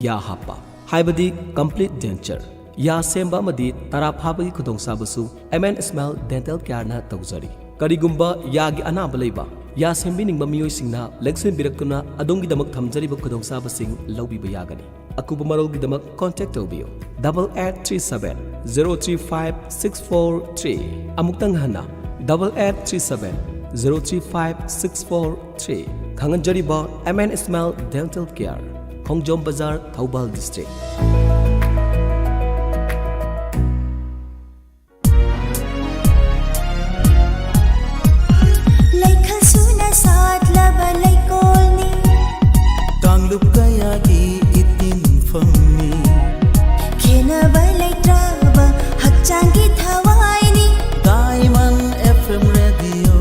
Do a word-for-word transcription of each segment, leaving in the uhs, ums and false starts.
ꯌꯥ ꯍꯥꯞꯄ, ꯍꯥꯏꯕꯗꯤ complete denture, ꯌꯥ ꯁꯦꯝꯕ ꯑꯃꯗꯤ ꯇꯔꯥ ꯐꯥꯕꯒꯤ ꯈꯨꯗꯣꯡꯆꯥꯕꯁꯨ ꯑꯦꯝ ꯑꯦꯟ ꯏꯁꯃꯥꯏꯜ ꯗꯦꯟꯇꯦꯜ ꯀꯦꯌꯔꯅ ꯇꯧꯖꯔꯤ꯫ ꯀꯔꯤꯒꯨꯝꯕ ꯌꯥꯒꯤ ꯑꯅꯥꯕ ꯂꯩꯕ, ꯌꯥ ꯁꯦꯝꯕꯤꯅꯤꯡꯕ ꯃꯤꯑꯣꯏꯁꯤꯡꯅ ꯂꯦꯡꯁꯤꯟꯕꯤꯔꯛꯇꯨꯅ ꯑꯗꯣꯝꯒꯤꯗꯃꯛ ꯊꯝꯖꯔꯤꯕ ꯈꯨꯗꯣꯡꯆꯥꯕꯁꯤꯡ ꯂꯧꯕꯤꯕ ꯌꯥꯒꯅꯤ꯫ ꯑꯀꯨꯞꯄ ꯃꯔꯣꯜꯒꯤꯗꯃꯛ contact ꯇꯧꯕꯤꯌꯨ, double eight three seven zero three five six four three꯫ ꯑꯃꯨꯛꯇꯪ ꯍꯟꯅ, double eight three seven zero three five six four three꯫ ꯈꯪꯍꯟꯖꯔꯤꯕ M N Ismail dental care, Khongjom Bazar, Thoubal district. ꯂꯩꯈꯜ ꯁꯨꯅ ꯁꯥꯠꯂꯕ ꯂꯩꯀꯣꯜꯅꯤ꯫ ꯀꯥꯡꯂꯨꯞ ꯀꯌꯥꯒꯤ ꯏꯇꯤꯟꯐꯝꯅꯤ꯫ ꯈꯦꯟꯅꯕ ꯂꯩꯇ꯭ꯔꯕ ꯍꯛꯆꯥꯡꯒꯤ ꯊꯋꯥꯏꯅꯤ꯫ Diamond F M Radio.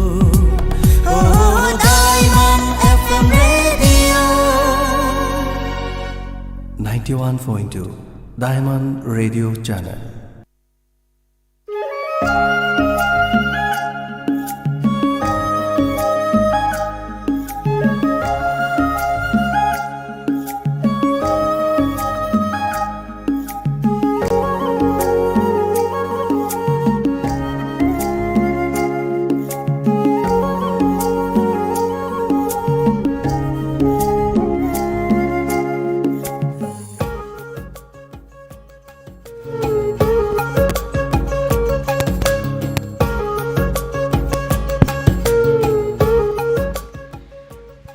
Oh, Diamond F M Radio. Ninety-one point two Diamond Radio Channel.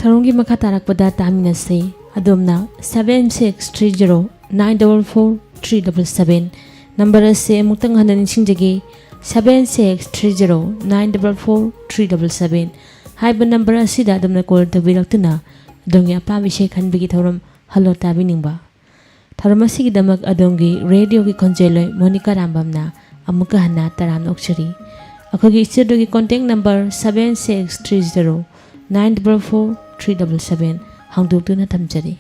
ꯊꯧꯔꯝꯒꯤ ꯃꯈꯥ ꯇꯥꯔꯛꯄꯗ ꯇꯥꯃꯤꯟꯅꯁꯤ꯫ ꯑꯗꯣꯝꯅ seven six three zero nine double four three double seven number ꯑꯁꯤ ꯑꯃꯨꯛꯇꯪ ꯍꯟꯅ ꯅꯤꯡꯁꯤꯡꯖꯒꯦ, seven six three zero nine double four three double seven ꯍꯥꯏꯕ number ꯑꯁꯤꯗ ꯑꯗꯣꯝꯅ call ꯇꯧꯕꯤꯔꯛꯇꯨꯅ ꯑꯗꯣꯝꯒꯤ ꯑꯄꯥꯝꯕ ꯏꯁꯩ ꯈꯟꯕꯒꯤ ꯊꯧꯔꯝ ꯍꯜꯂꯣ ꯇꯥꯕꯤꯅꯤꯡꯕ꯫ ꯊꯧꯔꯝ ꯑꯁꯤꯒꯤꯗꯃꯛ ꯑꯗꯣꯝꯒꯤ radioꯒꯤ ꯈꯣꯟꯖꯦꯜꯂꯣꯏ ꯃꯣꯅꯤꯀꯥ ꯔꯥꯝꯕꯝꯅ ꯑꯃꯨꯛꯀ ꯍꯟꯅ ꯇꯔꯥꯝꯅ ꯑꯣꯛꯆꯔꯤ꯫ ꯑꯩꯈꯣꯏꯒꯤ studioꯒꯤ contact number seven six three zero nine double four three double seven ꯍꯥꯡꯗꯣꯛꯇꯨꯅ ꯊꯝꯖꯔꯤ꯫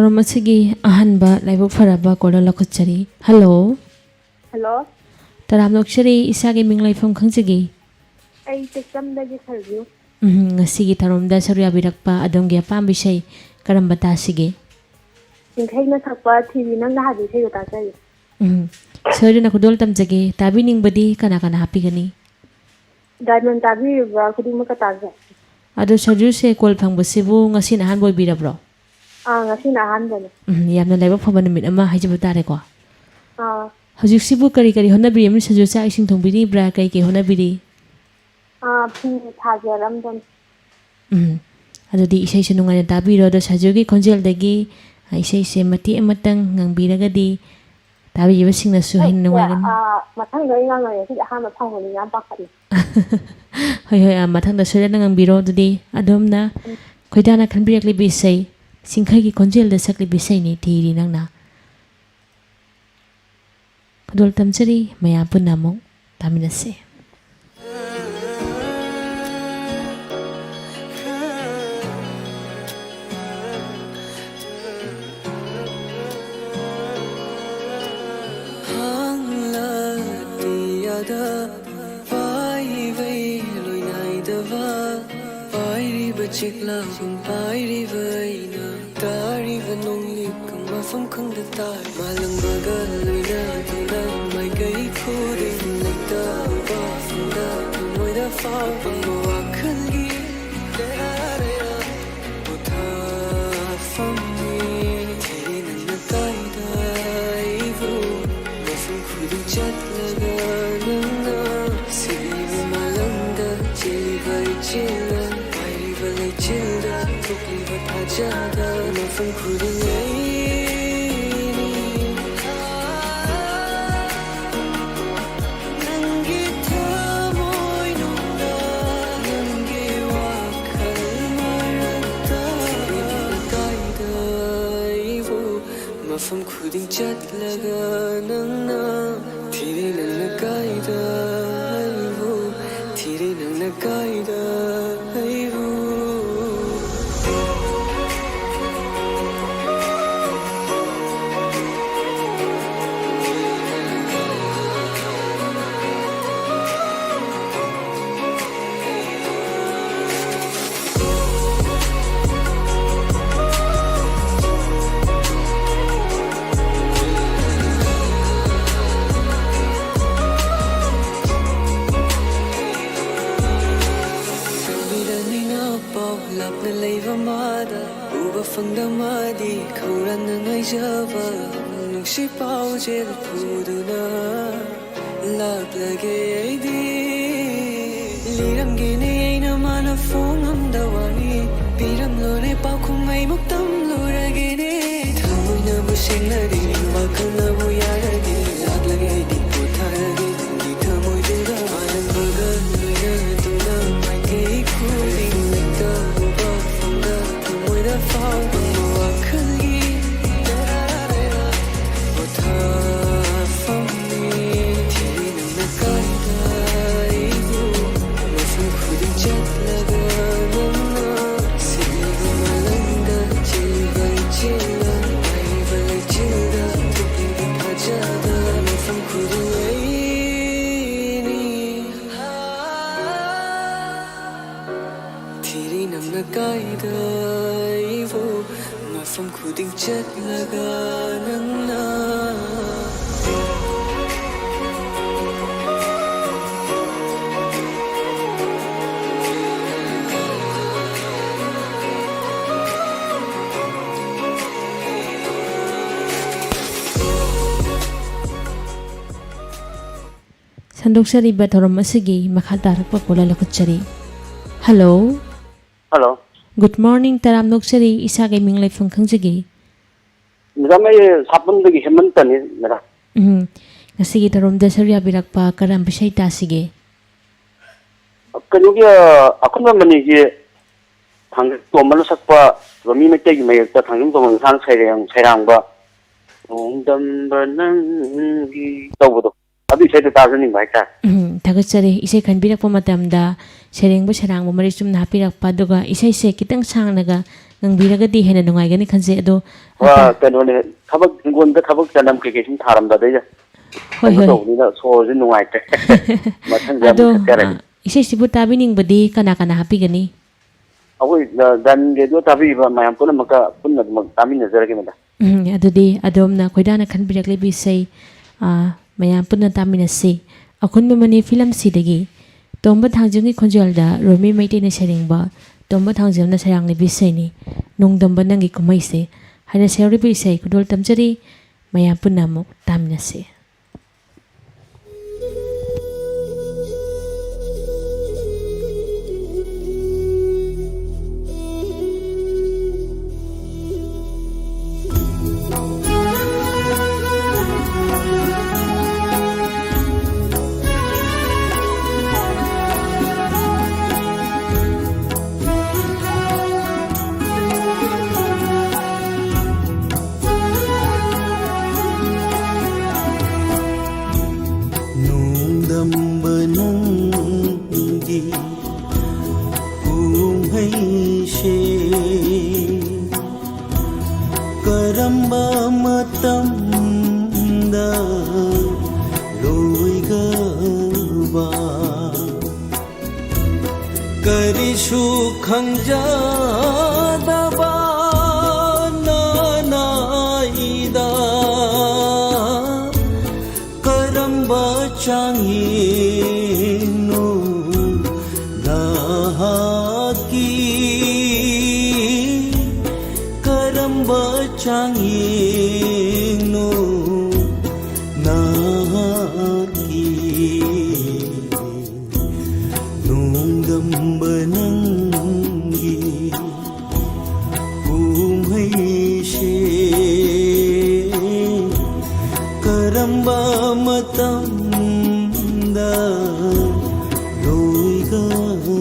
ꯊꯧꯔꯝ ꯑꯁꯤꯒꯤ ꯑꯍꯥꯟꯕ ꯂꯥꯏꯕꯛ ꯐꯔꯕ ꯀꯣꯂꯔ ꯂꯧꯈꯠꯆꯔꯤ꯫ ꯍꯜꯂꯣ꯫ ꯍꯜꯂꯣ꯫ ꯇꯔꯥꯝꯅ ꯑꯣꯛꯆꯔꯤ, ꯏꯁꯥꯒꯤ ꯃꯤꯡ ꯂꯩꯐꯝ ꯈꯪꯖꯒꯦ? ꯑꯩ ꯇꯦꯛꯆꯝꯗꯒꯤ ꯁꯔꯖꯨ꯫ ꯎꯝ, ꯉꯁꯤꯒꯤ ꯊꯧꯔꯝꯗ ꯁꯔꯨꯛ ꯌꯥꯕꯤꯔꯛꯄ ꯑꯗꯣꯝꯒꯤ ꯑꯄꯥꯝꯕ ꯏꯁꯩ ꯀꯔꯝꯕ ꯇꯥꯁꯤꯒꯦ? ꯆꯤꯡꯈꯩꯅ ꯁꯛꯄ ꯊꯤꯕꯤ ꯅꯪꯅ ꯍꯥꯏꯕ ꯏꯁꯩꯗꯣ ꯇꯥꯖꯒꯦ꯫ ꯎꯝ, ꯁꯣꯏꯗꯅ ꯈꯨꯗꯣꯜ ꯇꯝꯖꯒꯦ꯫ ꯇꯥꯕꯤꯅꯤꯡꯕꯗꯤ ꯀꯅꯥ ꯀꯅꯥ ꯍꯥꯞꯄꯤꯒꯅꯤ? ꯗꯥꯏꯃꯟ ꯇꯥꯕꯤꯔꯤꯕ ꯈꯨꯗꯤꯡꯃꯛꯀ ꯇꯥꯖꯩ꯫ ꯑꯗꯣ ꯁꯔꯖꯨꯁꯦ ꯀꯣꯜ ꯐꯪꯕꯁꯤꯕꯨ ꯉꯁꯤꯅ ꯑꯍꯥꯟꯕ ꯑꯣꯏꯕꯤꯔꯕ꯭ꯔꯣ? ꯑꯥ, ꯉꯁꯤꯅ ꯑꯍꯥꯟꯕꯅꯦ꯫ ꯎꯝ, ꯌꯥꯝꯅ ꯂꯥꯏꯕꯛ ꯐꯕ ꯅꯨꯃꯤꯠ ꯑꯃ ꯍꯥꯏꯖꯕ ꯇꯥꯔꯦꯀꯣ꯫ ꯑꯥ꯫ ꯍꯧꯖꯤꯛꯁꯤꯕꯨ ꯀꯔꯤ ꯀꯔꯤ ꯍꯣꯠꯅꯕꯤꯔꯤꯕꯅꯣ ꯁꯔꯖꯨ? ꯆꯥꯛ ꯏꯁꯤꯡ ꯊꯣꯡꯕꯤꯔꯤꯕ꯭ꯔꯥ? ꯀꯔꯤ ꯀꯔꯤ ꯍꯣꯠꯅꯕꯤꯔꯤ? ꯑꯥ, ꯐꯤ ꯁꯥꯖꯔꯝꯕꯅꯤ꯫ ꯎꯝ꯫ ꯑꯗꯨꯗꯤ ꯏꯁꯩꯁꯦ ꯅꯨꯡꯉꯥꯏꯅ ꯇꯥꯕꯤꯔꯣ꯫ ꯑꯗꯣ ꯁꯔꯖꯨꯒꯤ ꯈꯣꯟꯖꯦꯜꯗꯒꯤ, ꯑ, ꯏꯁꯩꯁꯦ ꯃꯇꯦꯛ ꯑꯃꯇꯪ ꯉꯪꯕꯤꯔꯒꯗꯤ ꯇꯥꯕꯤꯔꯤꯕꯁꯤꯡꯅꯁꯨ ꯍꯦꯟꯅ ꯏꯁꯩꯁꯦ, ꯅꯨꯡꯉꯥꯏꯒꯅꯤ꯫ ꯑꯥ, ꯃꯊꯪꯗ ꯑꯩ ꯉꯥꯡꯉꯒꯦ꯫ ꯁꯤꯗꯤ ꯑꯍꯥꯟꯕ ꯐꯪꯕꯅꯤꯅ ꯌꯥꯝ ꯄꯥꯈꯠꯂꯤ꯫ ꯍꯣꯏ, ꯍꯣꯏ, ꯑꯥ, ꯃꯊꯪꯗ ꯁꯣꯏꯗꯅ ꯉꯪꯕꯤꯔꯣ꯫ ꯑꯗꯨꯗꯤ ꯑꯗꯣꯝꯅ ꯎꯝ꯫ ꯈꯣꯏꯗꯥꯅ ꯈꯟꯕꯤꯔꯛꯂꯤꯕ ꯏꯁꯩ, ꯆꯤꯡꯈꯩꯒꯤ ꯈꯣꯟꯖꯦꯜꯗ ꯁꯛꯂꯤꯕ ꯏꯁꯩꯅꯤ ꯊꯤꯔꯤ ꯅꯪꯅ꯫ ꯈꯨꯗꯣꯜ ꯇꯝꯖꯔꯤ, ꯃꯌꯥꯝ ꯄꯨꯟꯅ ꯑꯃꯨꯛ ꯇꯥꯃꯤꯟꯅꯁꯤ꯫ ꯍꯥꯡꯂꯗꯤ ꯌꯥꯗ ꯄꯥꯏꯕꯩ ꯂꯣꯏꯅꯥꯏꯗꯕ, ꯄꯥꯏꯔꯤꯕ ꯆꯦꯛꯂꯥꯒꯨꯝ ꯄꯥꯏꯔꯤꯕ ꯑꯩꯅ, ꯇꯥꯔꯤꯕ ꯅꯣꯡꯂꯤꯛꯀꯨꯝ ꯃꯐꯝ ꯈꯪꯗ ꯇꯥꯏ꯫ ꯃꯥꯂꯪꯕꯒ ꯂꯣꯏꯅꯗꯨꯅ ꯃꯥꯏꯀꯩ ꯈꯨꯗꯤꯡ ꯂꯩꯇꯕ ꯋꯥꯐꯝꯗ, ꯊꯃꯣꯏꯗ ꯐꯥꯎꯕ ꯋꯥꯈꯜꯒꯤ ꯄꯣꯊꯥꯐꯝꯅꯤ꯫ ꯊꯤꯔꯤ ꯅꯪꯅ ꯀꯥꯏꯗ ꯑꯩꯕꯨ, ꯃꯐꯝ ꯈꯨꯗꯤꯡ ꯆꯠꯂꯒ ꯅꯪꯅ, ꯁꯤꯕ ꯃꯥꯂꯪꯗ ꯆꯦꯜꯂꯤꯕ ꯏꯆꯦꯜꯅ, ꯄꯥꯏꯔꯤꯕ ꯂꯩꯆꯤꯜꯗ ꯊꯣꯛꯂꯤꯕ ꯊꯥꯖꯗ, ꯃꯐꯝ ꯈꯨꯗꯤꯡ ꯂꯩꯔꯤ꯫ ꯅꯪꯒꯤ ꯊꯃꯣꯏꯅꯨꯡꯗ, ꯅꯪꯒꯤ ꯋꯥꯈꯜ ꯃꯔꯛꯇ, ꯀꯥꯏꯗ ꯑꯩꯕꯨ, ꯃꯐꯝ ꯈꯨꯗꯤꯡ ꯆꯠꯂꯒ ꯅꯪꯅ, ꯊꯤꯔꯦ ꯅꯪꯅ ꯀꯥꯏꯗ ꯑꯩꯕꯨ, ꯊꯤꯔꯦ ꯅꯪꯅ ꯀꯥꯏꯗ ꯑꯩꯕꯨ꯫ ꯑꯩꯅ ꯄꯥꯎ ꯂꯥꯞꯅ ꯂꯩꯕ ꯃꯥꯗ ꯎꯕ ꯐꯪꯗ ꯃꯥꯗꯤ ꯈꯧꯔꯥꯡꯅ ꯉꯥꯏꯖꯕ ꯅꯨꯡꯁꯤ ꯄꯥꯎꯖꯦꯜ ꯄꯨꯗꯨꯅ ꯂꯥꯛꯂꯒꯦ ꯑꯩꯗꯤ꯫ ꯂꯤꯔꯝꯒꯦꯅꯦ ꯑꯩꯅ ꯃꯥꯅ ꯐꯣꯡꯉꯝꯗ ꯋꯥꯔꯤ, ꯄꯤꯔꯝꯂꯣꯅꯦ ꯄꯥꯎꯈꯨꯝ ꯑꯩꯃꯨꯛ ꯇꯝꯂꯨꯔꯒꯦꯅꯦ꯫ ꯊꯃꯣꯏꯅꯕꯨ ꯁꯦꯡꯅꯔꯦ, ꯋꯥꯈꯜꯅꯕꯨ ꯌꯥꯔꯒꯦ, ꯂꯥꯛꯂꯒꯦ ꯑꯩꯗꯤ ꯄꯣꯊꯥꯔꯒꯦ꯫ ꯊꯃꯣꯏꯗꯨꯗ ꯃꯥꯂꯪꯕꯒ ꯂꯣꯏꯅꯗꯨꯅ ꯃꯥꯏꯀꯩ ꯈꯨꯗꯤꯡꯃꯛꯇ ꯎꯕ ꯐꯪꯗ ꯊꯃꯣꯏꯗ ꯐꯥꯎꯕ ꯋꯥꯈꯜꯒꯤ ꯄꯣꯊꯥꯐꯝꯅꯤ꯫ ꯊꯤꯔꯤ ꯅꯪꯅ ꯀꯥꯏꯗ ꯑꯩꯕꯨ ꯃꯐꯝ ꯈꯨꯗꯤꯡ ꯆꯠꯂꯒ ꯅꯪꯅ ꯁꯤꯠꯂꯕ ꯃꯥꯂꯪꯗ ꯆꯤꯜꯂꯤꯕ ꯏꯆꯦꯜꯅ ꯄꯥꯏꯔꯤꯕ ꯂꯩꯆꯤꯜꯗ ꯊꯣꯛꯂꯤꯕ ꯐꯖꯕ ꯃꯐꯝ ꯈꯨꯗꯤꯡ ꯑꯩꯅꯤ꯫ ꯊꯤꯔꯤ ꯅꯪꯅ ꯀꯥꯏꯗ ꯑꯩꯕꯨ ꯃꯐꯝ ꯈꯨꯗꯤꯡ ꯆꯠꯂꯒ ꯅꯪꯅ꯫ ꯁꯟꯗꯣꯛꯆꯔꯤꯕ ꯊꯧꯔꯝ ꯑꯁꯤꯒꯤ ꯃꯈꯥ ꯇꯥꯔꯛꯄ ꯀꯣꯂꯔ ꯂꯧꯈꯠꯆꯔꯤ꯫ ꯍꯜꯂꯣ꯫ ꯍꯜꯂꯣ꯫ ꯒꯨꯗ ꯃꯣꯔꯅꯤꯡ, ꯇꯔꯥꯝꯅ ꯑꯣꯛꯆꯔꯤ, ꯏꯁꯥꯒꯤ ꯃꯤꯡ ꯂꯩꯐꯝ ꯈꯪꯖꯒꯦ? ꯃꯦꯗꯥꯝ, ꯑꯩ ꯁꯥꯄꯝꯗꯒꯤ ꯍꯦꯃꯟꯇꯅꯤ, ꯃꯦꯗꯥꯝ꯫ ꯎꯝ, ꯉꯁꯤꯒꯤ ꯊꯧꯔꯝꯗ ꯁꯔꯨꯛ ꯌꯥꯕꯤꯔꯛꯄ ꯀꯔꯝꯕ ꯏꯁꯩ ꯇꯥꯁꯤꯒꯦ? ꯀꯩꯅꯣꯒꯤ, ꯑ, ꯑꯩꯈꯣꯏ ꯃꯅꯤꯒꯤ ꯊꯥꯡꯖꯝ ꯇꯣꯝꯕꯅ ꯁꯛꯄ ꯔꯣꯃꯤ ꯃꯩꯇꯩꯒꯤ ꯃꯌꯦꯛꯇ ꯊꯥꯡꯖꯝ ꯇꯣꯝꯕ ꯏꯟꯁꯥꯡ ꯁꯩꯔꯦꯡ-, ꯁꯩꯔꯥꯡꯕ ꯅꯣꯡꯗꯝꯕ ꯅꯪꯒꯤ ꯇꯧꯕꯗꯣ, ꯑꯗꯨ ꯏꯁꯩꯗꯣ ꯇꯥꯖꯅꯤꯡꯕ ꯍꯥꯏꯇꯥꯔꯦ꯫ ꯎꯝ, ꯊꯥꯒꯠꯆꯔꯤ꯫ ꯏꯁꯩ ꯈꯟꯕꯤꯔꯛꯄ ꯃꯇꯝꯗ ꯁꯩꯔꯦꯡꯕ ꯁꯩꯔꯥꯡꯕ ꯃꯔꯤꯛ ꯆꯨꯝꯅ ꯍꯥꯞꯄꯤꯔꯛꯄ, ꯑꯗꯨꯒ ꯏꯁꯩꯁꯦ ꯈꯤꯇꯪ ꯁꯥꯡꯅꯒ ꯉꯪꯕꯤꯔꯒꯗꯤ ꯍꯦꯟꯅ ꯅꯨꯡꯉꯥꯏꯒꯅꯤ ꯈꯟꯖꯩ꯫ ꯑꯗꯣ ꯋꯥ, ꯍꯥꯏꯇꯥꯔꯦ꯫ ꯀꯩꯅꯣꯅꯦ, ꯊꯕꯛ, ꯍꯤꯡꯒꯣꯜꯗ ꯊꯕꯛ ꯆꯅꯝ ꯀꯩꯀꯩ ꯁꯨꯝ ꯊꯥꯔꯝꯕ ꯑꯗꯩꯗ ꯍꯣꯏ, ꯀꯩꯅꯣ ꯍꯣꯏ꯫ ꯇꯧꯕꯅꯤꯅ ꯁꯣꯔꯁꯦ ꯅꯨꯡꯉꯥꯏꯇ꯭ꯔꯦ꯫ ꯃꯊꯪꯗ ꯑꯗꯣ, ꯑꯃꯨꯛ ꯁꯛꯆꯔꯒꯦ꯫ ꯑ, ꯏꯁꯩꯁꯤꯕꯨ ꯇꯥꯕꯤꯅꯤꯡꯕꯗꯤ ꯀꯅꯥ ꯀꯅꯥ ꯍꯥꯞꯄꯤꯒꯅꯤ? ꯑꯩꯈꯣꯏ, ꯑ, ꯗꯟ ꯔꯦꯗꯤꯑꯣ ꯇꯥꯕꯤꯔꯤꯕ ꯃꯌꯥꯝ ꯄꯨꯝꯅꯃꯛꯀ ꯄꯨꯟꯅ ꯑꯗꯨꯃꯛ ꯇꯥꯃꯤꯟꯅꯖꯔꯒꯦ, ꯃꯦꯗꯥꯝ꯫ ꯎꯝ, ꯑꯗꯨꯗꯤ ꯑꯗꯣꯝꯅ ꯈꯣꯏꯗꯥꯅ ꯈꯟꯕꯤꯔꯛꯂꯤꯕ ꯏꯁꯩ, ꯑ, ꯃꯌꯥꯝ ꯄꯨꯟꯅ ꯇꯥꯃꯤꯟꯅꯁꯤ꯫ ꯑꯈꯨꯟꯕ ꯃꯅꯤ ꯐꯤꯂꯝꯁꯤꯗꯒꯤ ꯇꯣꯝꯕ ꯊꯥꯡꯖꯝꯒꯤ ꯈꯣꯟꯖꯦꯜꯗ ꯔꯣꯃꯤ ꯃꯩꯇꯩꯅ ꯁꯩꯔꯦꯡꯕ, ꯇꯣꯝꯕ ꯊꯥꯡꯖꯝꯅ ꯁꯩꯔꯥꯡꯂꯤꯕ ꯏꯁꯩꯅꯤ ꯅꯣꯡꯗꯝꯕ ꯅꯪꯒꯤ ꯀꯨꯝꯍꯩꯁꯦ ꯍꯥꯏꯅ ꯁꯩꯔꯥꯡꯂꯤꯕ ꯏꯁꯩ ꯈꯨꯗꯣꯜ ꯇꯝꯖꯔꯤ꯫ ꯃꯌꯥꯝ ꯄꯨꯟꯅ ꯑꯃꯨꯛ ꯇꯥꯃꯤꯟꯅꯁꯤ꯫ ꯅꯣꯡꯗꯝꯕ ꯅꯪꯒꯤ ꯀꯨꯝꯍꯩꯁꯦ ꯀꯔꯝꯕ ꯃꯇꯝꯗ ꯂꯣꯏꯒꯕ? ꯀꯔꯤꯁꯨ ꯈꯪꯖꯗꯕ ꯅꯅꯥꯏꯗ ꯀꯔꯝꯕ ꯆꯥꯡꯌꯦꯡꯅꯣ ꯅꯍꯥꯛꯀꯤ? ꯀꯔꯝꯕ ꯆꯥꯡꯌꯦꯡꯅꯣ ꯅꯍꯥꯛꯀꯤ? ꯅꯣꯡꯗꯝꯕ ꯅꯪꯒꯤ ꯀꯨꯝꯍꯩꯁꯦ ꯀꯔꯝꯕ ꯃꯇꯝꯗ ꯂꯣꯏꯒꯕ?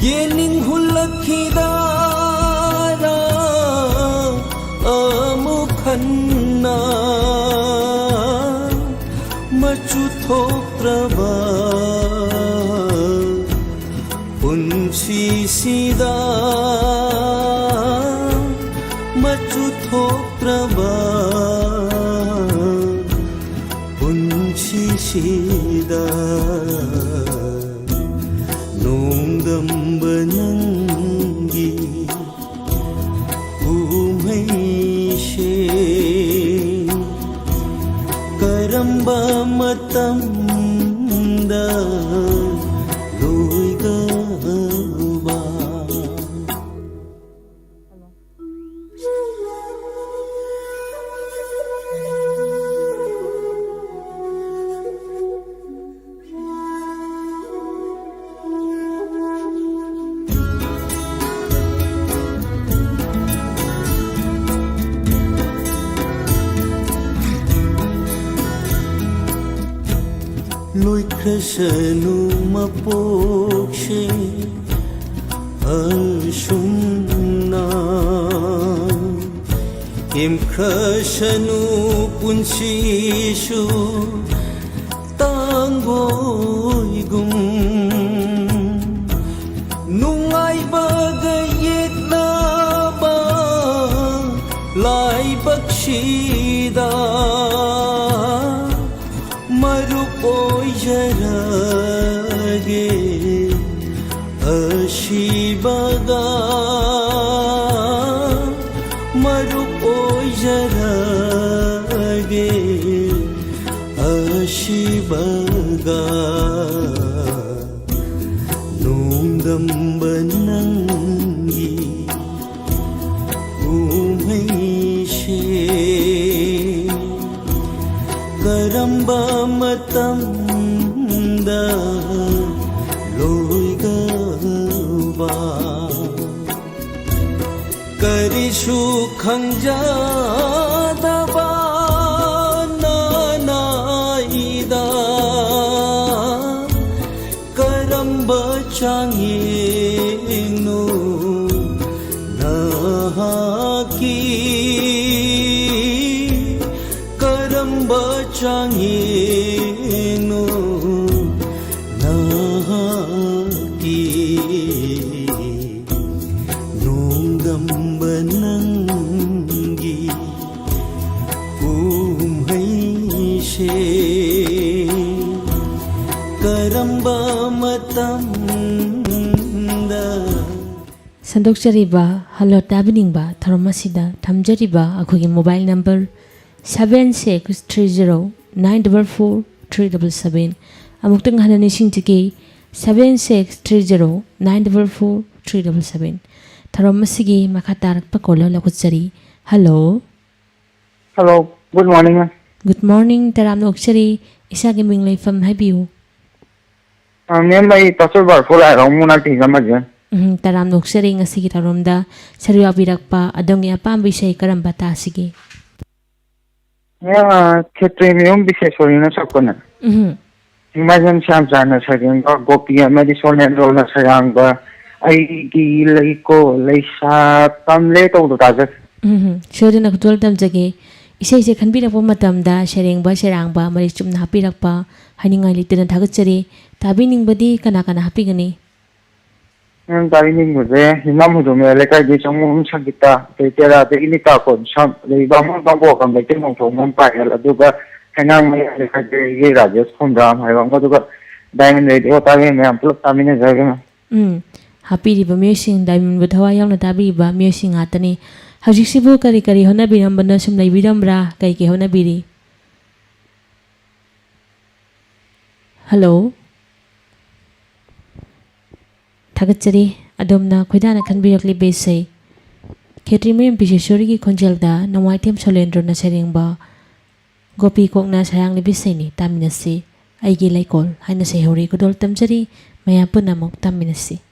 ꯌꯦꯡꯅꯤꯡ ꯍꯨꯜꯂꯛꯈꯤꯗꯥꯔꯥ ꯑꯃꯨꯛ ꯍꯟꯅ ꯃꯆꯨ ꯊꯣꯛꯇ꯭ꯔꯕ ꯄꯨꯟꯁꯤꯁꯤꯗ, ꯃꯆꯨ ꯊꯣꯛꯇ꯭ꯔꯕ ꯄꯨꯟꯁꯤꯁꯤꯗ, ꯅꯣꯡꯗꯝꯕ ꯅꯪꯒꯤ ꯀꯨꯝꯍꯩꯁꯦ ꯀꯔꯝꯕ ꯃꯇꯝꯗ ꯂꯣꯏꯒꯗꯧꯕ? ꯂꯣꯏꯈ꯭ꯔꯁꯅꯨ ꯃꯄꯣꯛꯁꯦ ꯑꯁꯨꯝꯅ, ꯇꯦꯝꯈ꯭ꯔꯁꯅꯨ ꯄꯨꯟꯁꯤꯁꯨ ꯇꯥꯡꯒꯣꯏꯒꯨꯝ꯫ ꯅꯨꯡꯉꯥꯏꯕꯒ ꯌꯦꯠꯅꯕ ꯂꯥꯏꯕꯛꯁꯤꯗ ꯃꯔꯨꯞ ꯑꯣꯏꯖꯔꯒꯦ ꯑꯁꯤꯕꯒ, ꯃꯔꯨꯞ ꯑꯣꯏꯖꯔꯒꯦ ꯑꯁꯤꯕꯒ꯫ ꯅꯣꯡꯗꯝꯕ ꯅꯪꯒꯤ ꯀꯨꯝꯍꯩꯁꯦ ꯀꯔꯝꯕ ꯃꯇꯝꯗ ꯂꯣꯏꯒꯗꯧꯕ? ꯀꯔꯤꯁꯨ ꯈꯪꯖꯗꯕ ꯅꯅꯥꯏꯗ ꯀꯔꯝꯕ ꯆꯥꯡꯌꯦꯡ ꯆꯥꯡꯌꯦꯡꯅꯨ ꯅꯍꯥꯛꯀꯤ ꯅꯣꯡꯗꯝꯕ ꯅꯪꯒꯤ ꯀꯨꯝꯍꯩꯁꯦ ꯀꯔꯝꯕ ꯃꯇꯝꯗ ꯁꯟꯗꯣꯛꯆꯔꯤꯕ ꯍꯜꯂꯣ ꯇꯥꯕꯤꯅꯤꯡꯕ ꯊꯧꯔꯝ ꯑꯁꯤꯗ ꯊꯝꯖꯔꯤꯕ ꯑꯩꯈꯣꯏꯒꯤ mobile number seven six three zero nine double four three double seven꯫ ꯑꯃꯨꯛꯇꯪ ꯍꯟꯅ ꯅꯤꯡꯁꯤꯡꯖꯒꯦ, seven six three zero nine double four three double seven꯫ ꯊꯧꯔꯝ ꯑꯁꯤꯒꯤ ꯃꯈꯥ ꯇꯥꯔꯛꯄ caller ꯂꯧꯈꯠꯆꯔꯤ꯫ Hello꯫ Hello, good morning, ma'am꯫ Good morning, ꯇꯔꯥꯝꯅ ꯑꯣꯛꯆꯔꯤ꯫ ꯏꯁꯥꯒꯤ ꯃꯤꯡ ꯂꯩꯐꯝ ꯍꯥꯏꯕꯤꯌꯨ꯫ ꯑ, ma'am, ꯑꯩ ꯇꯥꯆꯧ ꯕꯥꯔꯐꯨ ꯂꯥꯏꯍꯔꯥꯎ ꯃꯅꯥꯛꯇꯒꯤ ꯅꯝꯃꯁꯦ꯫ ꯎꯝ, ꯇꯔꯥꯝꯅ ꯑꯣꯛꯆꯔꯤ ꯉꯁꯤꯒꯤ ꯊꯧꯔꯝꯗ ꯁꯔꯨꯛ ꯌꯥꯕꯤꯔꯛꯄ꯫ ꯑꯗꯣꯝꯒꯤ ꯑꯄꯥꯝꯕ ꯏꯁꯩ ꯀꯔꯝꯕ ꯇꯥꯁꯤꯒꯦ? ꯃꯦꯝ, ꯑ, ꯈꯦꯇ꯭ꯔꯤꯃꯌꯨꯝ ꯕꯤꯁꯦꯁꯣꯔꯤꯅ ꯁꯛꯄꯅꯦ꯫ ꯎꯝ꯫ ꯆꯤꯡꯃꯥꯏꯖꯝ ꯁ꯭ꯌꯥꯝꯆꯥꯟꯅ ꯁꯩꯔꯦꯡꯕ, ꯒꯣꯄꯤ ꯑꯃꯗꯤ ꯁꯣꯔꯅꯦꯟꯗ꯭ꯔꯣꯅ ꯁꯩꯔꯥꯡꯕ, ꯑꯩꯒꯤ ꯂꯩꯀꯣꯜ ꯂꯩꯁꯥ ꯇꯝꯂꯦ ꯇꯧꯕꯗꯣ ꯇꯥꯖꯩ꯫ ꯎꯝ, ꯁꯣꯏꯗꯅ ꯈꯨꯗꯣꯜ ꯇꯝꯖꯒꯦ꯫ ꯏꯁꯩꯁꯦ ꯈꯟꯕꯤꯔꯛꯄ ꯃꯇꯝꯗ ꯁꯩꯔꯦꯡꯕ, ꯁꯩꯔꯥꯡꯕ, ꯃꯔꯤꯛ ꯆꯨꯝꯅ ꯍꯥꯞꯄꯤꯔꯛꯄ ꯍꯥꯏꯅꯤꯡꯉꯥꯏ ꯂꯩꯇꯅ ꯊꯥꯒꯠꯆꯔꯤ꯫ ꯇꯥꯕꯤꯅꯤꯡꯕꯗꯤ ꯀꯅꯥ ꯀꯅꯥ ꯍꯥꯞꯄꯤꯒꯅꯤ? ꯅꯪ ꯇꯥꯕꯤꯅꯤꯡꯕꯁꯦ ꯌꯨꯝꯅꯥꯝ ꯍꯨꯏꯗ꯭ꯔꯣꯝ ꯃꯌꯥꯏ ꯂꯩꯀꯥꯏꯗꯒꯤ ꯆꯪꯉꯨ ꯁꯪꯒꯤꯇꯥ, ꯑꯗꯩ ꯇꯦꯔꯥꯗꯒꯤ ꯅꯤꯇꯥ ꯀꯣꯟꯁꯝ, ꯑꯗꯩ ꯕꯥꯃꯣꯟ ꯀꯥꯡꯄꯣꯛ ꯀꯝꯂꯩꯇꯦꯡ ꯅꯣꯡꯊꯣꯡꯕꯝ ꯄꯥꯌꯦꯜ, ꯑꯗꯨꯒ ꯍꯩꯉꯥꯡ ꯃꯌꯥꯏ ꯂꯩꯀꯥꯏꯗꯒꯤ ꯔꯥꯖꯦꯁ ꯈꯣꯡꯗ꯭ꯔꯥꯝ ꯍꯥꯏꯕ ꯑꯃꯒ, ꯑꯗꯨꯒ Diamond Radio ꯇꯥꯕꯤ ꯃꯌꯥꯝ ꯄꯨꯂꯞ ꯇꯥꯃꯤꯟꯅꯖꯔꯒꯦ, ꯃꯦꯝ꯫ ꯎꯝ, ꯍꯥꯞꯄꯤꯔꯤꯕ ꯃꯤꯑꯣꯏꯁꯤꯡ, Diamondꯕꯨ ꯊꯋꯥꯏ ꯌꯥꯎꯅ ꯇꯥꯕꯤꯔꯤꯕ ꯃꯤꯑꯣꯏꯁꯤꯡ ꯉꯥꯛꯇꯅꯤ꯫ ꯍꯧꯖꯤꯛꯁꯤꯕꯨ ꯀꯔꯤ ꯀꯔꯤ ꯍꯣꯠꯅꯕꯤꯔꯝꯕꯅꯣ, ꯁꯨꯝ ꯂꯩꯕꯤꯔꯝꯕ꯭ꯔꯥ? ꯀꯩ ꯀꯩ ꯍꯣꯠꯅꯕꯤꯔꯤ? Hello? ꯊꯥꯒꯠꯆꯔꯤ, ꯑꯗꯣꯝꯅ ꯈꯣꯏꯗꯥꯅ ꯈꯟꯕꯤꯔꯛꯂꯤꯕ ꯏꯁꯩ꯫ ꯈꯦꯇ꯭ꯔꯤꯃꯌꯨꯝ ꯕꯤꯁꯦꯁꯣꯔꯤꯒꯤ ꯈꯣꯟꯖꯦꯜꯗ ꯅꯣꯡꯃꯥꯏꯊꯦꯝ ꯁꯣꯂꯦꯟꯗ꯭ꯔꯣꯅ ꯁꯩꯔꯦꯡꯕ, ꯒꯣꯄꯤ ꯀꯣꯛꯅ ꯁꯩꯔꯥꯡꯂꯤꯕ ꯏꯁꯩꯅꯤ, ꯇꯥꯃꯤꯟꯅꯁꯤ꯫ ꯑꯩꯒꯤ ꯂꯩꯀꯣꯜ ꯍꯥꯏꯅ ꯁꯩꯍꯧꯔꯤ꯫ ꯈꯨꯗꯣꯜ ꯇꯝꯖꯔꯤ, ꯃꯌꯥꯝ ꯄꯨꯟꯅ ꯑꯃꯨꯛ ꯇꯥꯃꯤꯟꯅꯁꯤ꯫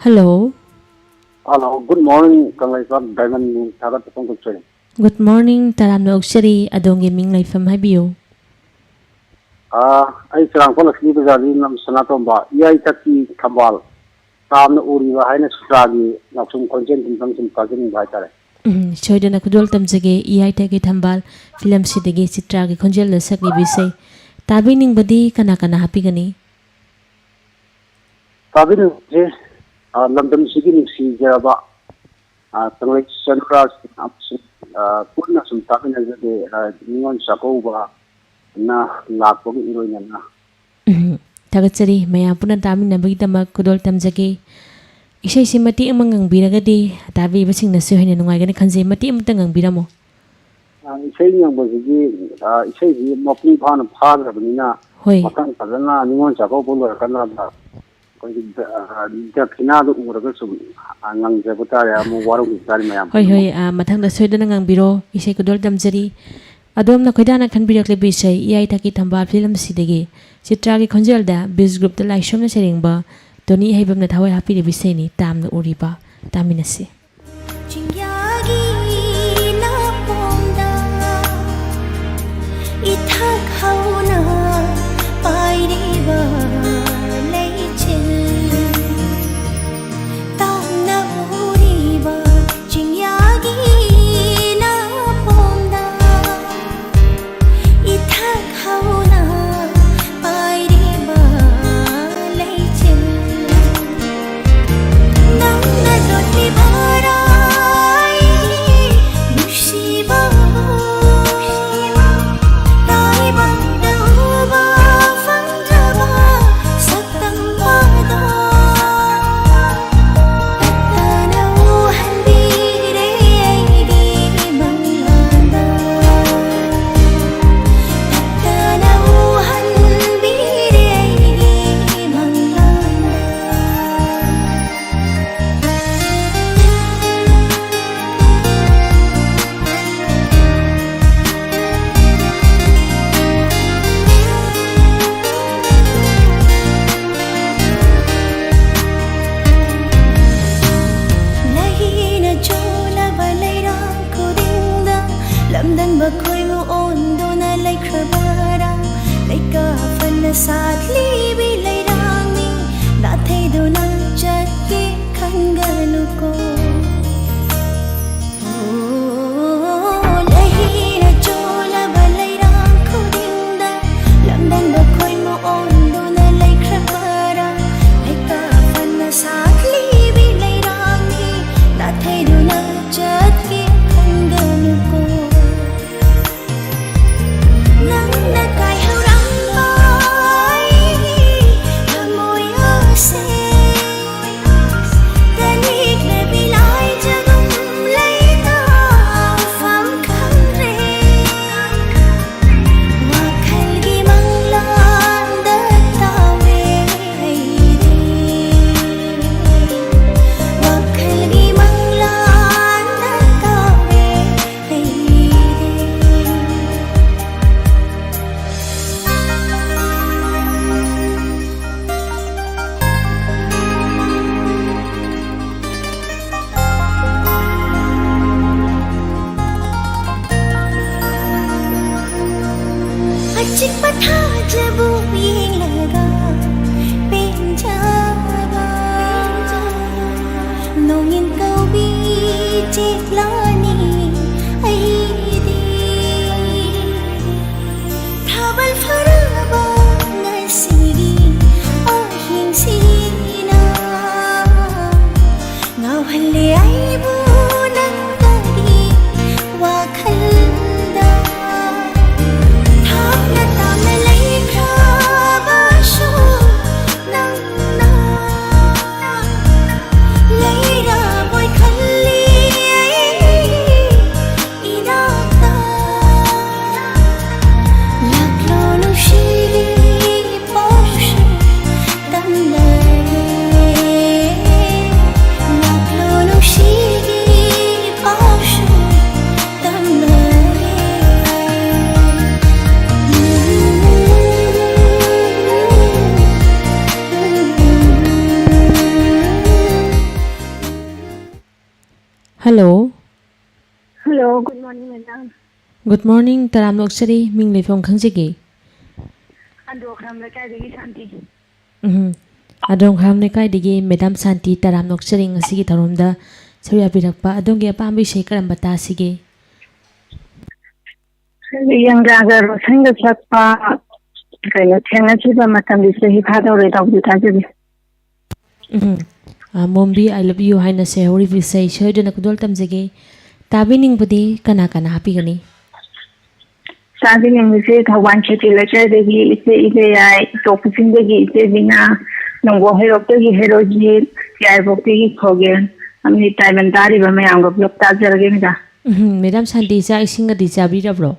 Hello. Hello, good morning, Kangleipak ꯗꯥꯏꯃꯟꯅꯤ, ꯊꯥꯒꯠꯄ ꯐꯣꯡꯗꯣꯛꯆꯔꯤ꯫ Good morning, ꯇꯔꯥꯝꯅ ꯑꯣꯛꯆꯔꯤ, ꯑꯗꯣꯝꯒꯤ ꯃꯤꯡ ꯂꯩꯐꯝ ꯍꯥꯏꯕꯤꯌꯨ꯫ ꯑꯥ, ꯑꯩ ꯆꯨꯔꯥꯡꯄꯥꯜ ꯂꯛꯁꯃꯤ ꯕꯖꯥꯔꯗꯒꯤ ꯅꯝ ꯁꯅꯥꯇꯣꯝꯕ, ꯏꯌꯥꯏꯊꯛꯀꯤ ꯊꯝꯕꯥꯜ, ꯇꯥꯝꯅ ꯎꯔꯤꯕ ꯍꯥꯏꯅ ꯁꯤꯇ꯭ꯔꯥꯒꯤ ꯅꯥꯎꯁꯨꯝ ꯈꯣꯟꯖꯦꯜ ꯑꯃꯇꯪ ꯁꯨꯝ ꯇꯥꯖꯅꯤꯡꯕ ꯍꯥꯏꯇꯥꯔꯦ꯫ ꯎꯝ, ꯁꯣꯏꯗꯅ ꯈꯨꯗꯣꯜ ꯇꯝꯖꯒꯦ, ꯏꯌꯥꯏꯊꯛꯀꯤ ꯊꯝꯕꯥꯜ ꯐꯤꯂꯝꯁꯤꯗꯒꯤ ꯆꯤꯇ꯭ꯔꯥꯒꯤ ꯈꯣꯟꯖꯦꯜꯗ ꯁꯛꯂꯤꯕ ꯏꯁꯩ꯫ ꯇꯥꯕꯤꯅꯤꯡꯕꯗꯤ ꯀꯅꯥ ꯀꯅꯥ ꯍꯥꯞꯄꯤꯒꯅꯤ? ꯇꯥꯕꯤꯅꯤꯡꯕꯁꯦ, ꯑ, ꯂꯝꯗꯝꯁꯤꯒꯤ ꯅꯨꯡꯁꯤꯖꯔꯕ, ꯑ, ꯀꯪꯂꯩ ꯆꯅꯨꯔꯥꯁꯤꯡ ꯑꯃꯁꯨꯡ, ꯑ, ꯄꯨꯟꯅ ꯁꯨꯝ ꯇꯥꯃꯤꯟꯅꯖꯒꯦ, ꯑ, ꯅꯤꯉꯣꯜ ꯆꯥꯛꯀꯧꯕꯅ ꯂꯥꯛꯄꯒꯤ ꯏꯔꯣꯏꯅꯅ꯫ ꯎꯝ, ꯊꯥꯒꯠꯆꯔꯤ꯫ ꯃꯌꯥꯝ ꯄꯨꯟꯅ ꯇꯥꯃꯤꯟꯅꯕꯒꯤꯗꯃꯛ ꯈꯨꯗꯣꯜ ꯇꯝꯖꯒꯦ꯫ ꯏꯁꯩꯁꯤ ꯃꯇꯦꯛ ꯑꯃ ꯉꯪꯕꯤꯔꯒꯗꯤ ꯇꯥꯕꯤꯕꯁꯤꯡꯅꯁꯨ ꯍꯦꯟꯅ ꯅꯨꯡꯉꯥꯏꯒꯅꯤ ꯈꯟꯖꯩ꯫ ꯃꯇꯦꯛ ꯑꯃꯇ ꯉꯪꯕꯤꯔꯝꯃꯣ꯫ ꯑ, ꯏꯁꯩ ꯉꯪꯕꯁꯤꯗꯤ, ꯑ, ꯏꯁꯩꯁꯤ ꯃꯄꯨꯡ ꯐꯥꯅ ꯐꯥꯈ꯭ꯔꯕꯅꯤꯅ, ꯍꯣꯏ꯫ ꯃꯊꯪ ꯐꯖꯅ ꯅꯤꯉꯣꯜ ꯆꯥꯛꯀꯧꯕ ꯂꯣꯏꯔꯀꯥꯟꯗ ꯑꯩꯈꯣꯏꯒꯤ ꯗ-, ꯑ, ꯗꯈꯤꯅꯥꯗꯨ ꯎꯔꯒ ꯁꯨꯝ, ꯑ, ꯉꯪꯖꯕ ꯇꯥꯔꯦ꯫ ꯑꯃꯨꯛ ꯋꯥꯔꯧꯕꯤꯕ ꯇꯥꯔꯦ ꯃꯌꯥꯝ ꯍꯣꯏ, ꯍꯣꯏ, ꯄꯨꯝꯅꯃꯛ꯫ ꯑ, ꯃꯊꯪꯗ ꯁꯣꯏꯗꯅ ꯉꯪꯕꯤꯔꯣ꯫ ꯏꯁꯩ ꯈꯨꯗꯣꯜ ꯇꯝꯖꯔꯤ꯫ ꯑꯗꯣꯝꯅ ꯈꯣꯏꯗꯥꯅ ꯈꯟꯕꯤꯔꯛꯂꯤꯕ ꯏꯁꯩ ꯏꯌꯥꯏꯊꯛꯀꯤ ꯊꯝꯕꯥꯜ ꯐꯤꯂꯝꯁꯤꯗꯒꯤ ꯆꯤꯇ꯭ꯔꯥꯒꯤ ꯈꯣꯟꯖꯦꯜꯗ ꯕꯤꯁ ꯒ꯭ꯔꯨꯞꯇ ꯂꯥꯏꯁ꯭ꯔꯝꯅ ꯁꯩꯔꯦꯡꯕ ꯇꯣꯅꯤ ꯍꯩꯕꯝꯅ ꯊꯋꯥꯏ ꯍꯥꯞꯄꯤꯔꯤꯕ ꯏꯁꯩꯅꯤ ꯇꯥꯝꯅ ꯎꯔꯤꯕ꯫ ꯇꯥꯃꯤꯟꯅꯁꯤ꯫ ꯆꯤꯡꯌꯥꯒꯤ ꯅꯥꯄꯣꯝꯗ ꯏꯊꯛ ꯍꯧꯅ ꯄꯥꯏꯔꯤꯕ ꯂꯩꯆꯤꯜ ꯇꯥꯝꯅ ꯎꯔꯤꯕ ꯆꯤꯡꯌꯥꯒꯤ ꯅꯥꯄꯣꯝꯗ ꯏꯊꯛ ꯍꯧꯅ ꯄꯥꯏꯔꯤꯕ ꯂꯩꯆꯤꯜ ꯅꯪꯅ ꯂꯣꯠꯂꯤꯕ ꯆꯠꯀꯦ ꯈꯟꯒꯅꯨꯀꯣ꯫ ꯅꯪꯅ ꯀꯥꯏꯍꯧꯔꯝꯕ ꯑꯩꯒꯤ ꯊꯃꯣꯏ ꯑꯁꯦ ꯇꯅꯤꯛꯅꯕꯤ ꯂꯥꯏꯖꯒꯨꯝ ꯂꯩꯅ ꯎꯐꯝ ꯈꯪꯗ꯭ꯔꯦ꯫ ꯋꯥꯈꯜꯒꯤ ꯃꯪꯂꯥꯟꯗ ꯇꯥꯎꯔꯦ ꯑꯩꯗꯤ꯫ ꯋꯥꯈꯜꯒꯤ ꯃꯪꯂꯥꯟꯗ ꯇꯥꯎꯔꯦ ꯑꯩꯗꯤ꯫ ꯑꯆꯤꯛꯄ ꯊꯥꯖꯕꯨ ꯌꯦꯡꯂꯒ ꯄꯦꯟꯖꯕ ꯅꯣꯡꯏꯟ ꯀꯧꯕꯤ ꯆꯦꯛꯂꯥꯅꯤ ꯑꯩꯗꯤ꯫ ꯊꯥꯕꯜ ꯐꯔꯕ ꯉꯁꯤꯒꯤ ꯑꯍꯤꯡꯁꯤꯅ ꯉꯥꯎꯍꯜꯂꯦ ꯑꯩꯕꯨ ꯅꯪꯒꯤ ꯋꯥꯈꯜꯗ꯫ ꯊꯥꯞꯅ ꯇꯥꯝꯅ ꯂꯩꯈ꯭ꯔꯕꯁꯨ ꯅꯪꯅ ꯂꯩꯔꯕꯣꯏ ꯈꯜꯂꯤ ꯑꯩꯒꯤ ꯏꯅꯥꯛꯇ꯫ ꯂꯥꯛꯂꯣ ꯅꯨꯡꯁꯤꯒꯤ ꯄꯥꯎꯁꯨ ꯇꯝꯂꯒꯦ꯫ ꯂꯥꯛꯂꯣ ꯅꯨꯡꯁꯤꯒꯤ ꯄꯥꯎꯁꯨ ꯇꯝꯂꯒꯦ꯫ Hello꯫ Hello, good morning, madam꯫ Good morning, ꯇꯔꯥꯝꯅ ꯑꯣꯛꯆꯔꯤ꯫ ꯃꯤꯡ ꯂꯩꯐꯝ ꯈꯪꯖꯒꯦ? ꯑꯟꯗ꯭ꯔꯣꯈꯔꯝ ꯂꯩꯀꯥꯏꯗꯒꯤ ꯁꯥꯟꯇꯤ꯫ ꯎꯝ꯫ ꯑꯟꯗ꯭ꯔꯣꯈꯔꯝ ꯂꯩꯀꯥꯏꯗꯒꯤ ꯃꯦꯗꯥꯝ ꯁꯥꯟꯇꯤ, ꯇꯔꯥꯝꯅ ꯑꯣꯛꯆꯔꯤ ꯉꯁꯤꯒꯤ ꯊꯧꯔꯝꯗ ꯁꯔꯨꯛ ꯌꯥꯕꯤꯔꯛꯄ꯫ ꯑꯗꯣꯝꯒꯤ ꯑꯄꯥꯝꯕ ꯏꯁꯩ ꯀꯔꯝꯕ ꯇꯥꯁꯤꯒꯦ? ꯌꯪꯒ꯭ꯔꯥꯒ ꯔꯣꯁꯟꯒ ꯆꯠꯄ, ꯀꯩꯅꯣ, ꯊꯦꯡꯅꯈꯤꯕ ꯃꯇꯝꯗꯤ ꯆꯍꯤ ꯐꯥꯗꯧꯔꯦ ꯇꯧꯕꯗꯤ ꯇꯥꯖꯒꯦ꯫ ꯎꯝ꯫ ꯑ, ꯃꯣꯝꯕꯤ, "I love you" ꯍꯥꯏꯅ ꯁꯩꯍꯧꯔꯤꯕ ꯏꯁꯩ ꯁꯣꯏꯗꯅ ꯈꯨꯗꯣꯜ ꯇꯝꯖꯒꯦ꯫ ꯇꯥꯕꯤꯅꯤꯡꯕꯗꯤ ꯀꯅꯥ ꯀꯅꯥ ꯍꯥꯞꯄꯤꯒꯅꯤ? ꯇꯥꯕꯤꯅꯤꯡꯕꯁꯦ ꯊꯧꯕꯥꯜ ꯈꯦꯇ꯭ꯔꯤ ꯂꯩꯀꯥꯏꯗꯒꯤ ꯏꯆꯦ ꯏꯕꯦꯌꯥꯏ, ꯇꯣꯞꯄ ꯆꯤꯡꯗꯒꯤ ꯏꯆꯦ ꯕꯤꯅꯥ, ꯅꯣꯡꯄꯣꯛ ꯍꯩꯔꯣꯛꯇꯒꯤ ꯍꯦꯔꯣꯖꯤꯠ, ꯌꯥꯏꯔꯤꯄꯣꯛꯇꯒꯤ ꯈꯣꯒꯦꯟ, ꯑꯃꯗꯤ ꯇꯥꯏꯕꯪ ꯇꯥꯔꯤꯕ ꯃꯌꯥꯝꯒ ꯄꯨꯂꯞ ꯇꯥꯖꯔꯒꯦ ꯃꯦꯗꯥꯝ꯫ ꯎꯝ, ꯃꯦꯗꯥꯝ ꯁꯥꯟꯇꯤ, ꯆꯥꯛ ꯏꯁꯤꯡꯒꯗꯤ ꯆꯥꯕꯤꯔꯕ꯭ꯔꯣ?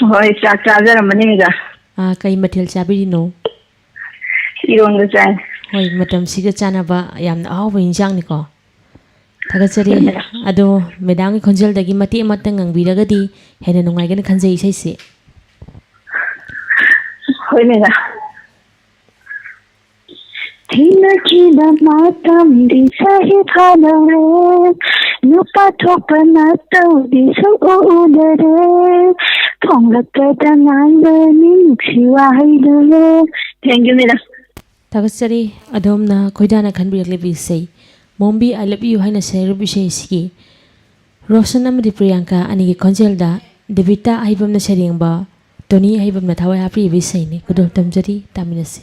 ꯍꯣꯏ, ꯆꯥꯛ ꯆꯥꯖꯔꯝꯕꯅꯤ ꯃꯦꯗꯥꯝ꯫ ꯑꯥ, ꯀꯩ ꯃꯊꯦꯜ ꯆꯥꯕꯤꯔꯤꯅꯣ? ꯏꯔꯣꯟꯕ ꯆꯥꯏ꯫ ꯍꯣꯏ, ꯃꯇꯝꯁꯤꯒ ꯆꯥꯟꯅꯕ ꯌꯥꯝꯅ ꯑꯍꯥꯎꯕ ꯏꯟꯁꯥꯡꯅꯤꯀꯣ꯫ ꯊꯥꯒꯠꯆꯔꯤ꯫ ꯍꯣꯏ, ꯃꯦꯗꯥꯝ꯫ ꯑꯗꯣ ꯃꯦꯗꯥꯝꯒꯤ ꯈꯣꯟꯖꯦꯜꯗꯒꯤ ꯃꯇꯦꯛ ꯑꯃꯇꯪ ꯉꯪꯕꯤꯔꯒꯗꯤ ꯍꯦꯟꯅ ꯅꯨꯡꯉꯥꯏꯒꯅꯤ ꯈꯟꯖꯩ ꯏꯁꯩꯁꯤ꯫ ꯍꯣꯏ ꯃꯦꯗꯥꯝ꯫ ꯊꯦꯡꯅꯈꯤꯕ ꯃꯇꯝꯗꯤ ꯆꯍꯤ ꯐꯥꯗꯧꯔꯦ, ꯅꯨꯄꯥ ꯊꯣꯛꯄ ꯅꯠꯇꯧꯗꯤ ꯁꯨꯛꯎ ꯎꯗꯔꯦ, ꯐꯣꯡꯂꯛꯄꯗ ꯉꯥꯡꯕꯅꯤ ꯅꯨꯡꯁꯤ ꯋꯥꯍꯩꯗꯨꯕꯨ꯫ Thank you madam. ꯊꯥꯒꯠꯆꯔꯤ꯫ ꯑꯗꯣꯝꯅ ꯈꯣꯏꯗꯥꯅ ꯈꯟꯕꯤꯔꯛꯂꯤꯕ ꯏꯁꯩ ꯃꯣꯝꯕꯤ "I love you" ꯍꯥꯏꯅ ꯁꯩꯔꯨꯞ ꯏꯁꯩ ꯑꯁꯤꯒꯤ ꯔꯣꯁꯟ ꯑꯃꯗꯤ ꯄ꯭ꯔꯤꯌꯥꯡꯀꯥ ꯑꯅꯤꯒꯤ ꯈꯣꯟꯖꯦꯜꯗ ꯗꯦꯕꯤꯇꯥ ꯑꯍꯩꯕꯝꯅ ꯁꯩꯔꯦꯡꯕ, ꯇꯣꯅꯤ ꯑꯍꯩꯕꯝꯅ ꯊꯋꯥꯏ ꯍꯥꯞꯄꯤꯕ ꯏꯁꯩꯅꯤ꯫ ꯈꯨꯗꯣꯜ ꯇꯝꯖꯔꯤ, ꯇꯥꯃꯤꯟꯅꯁꯤ꯫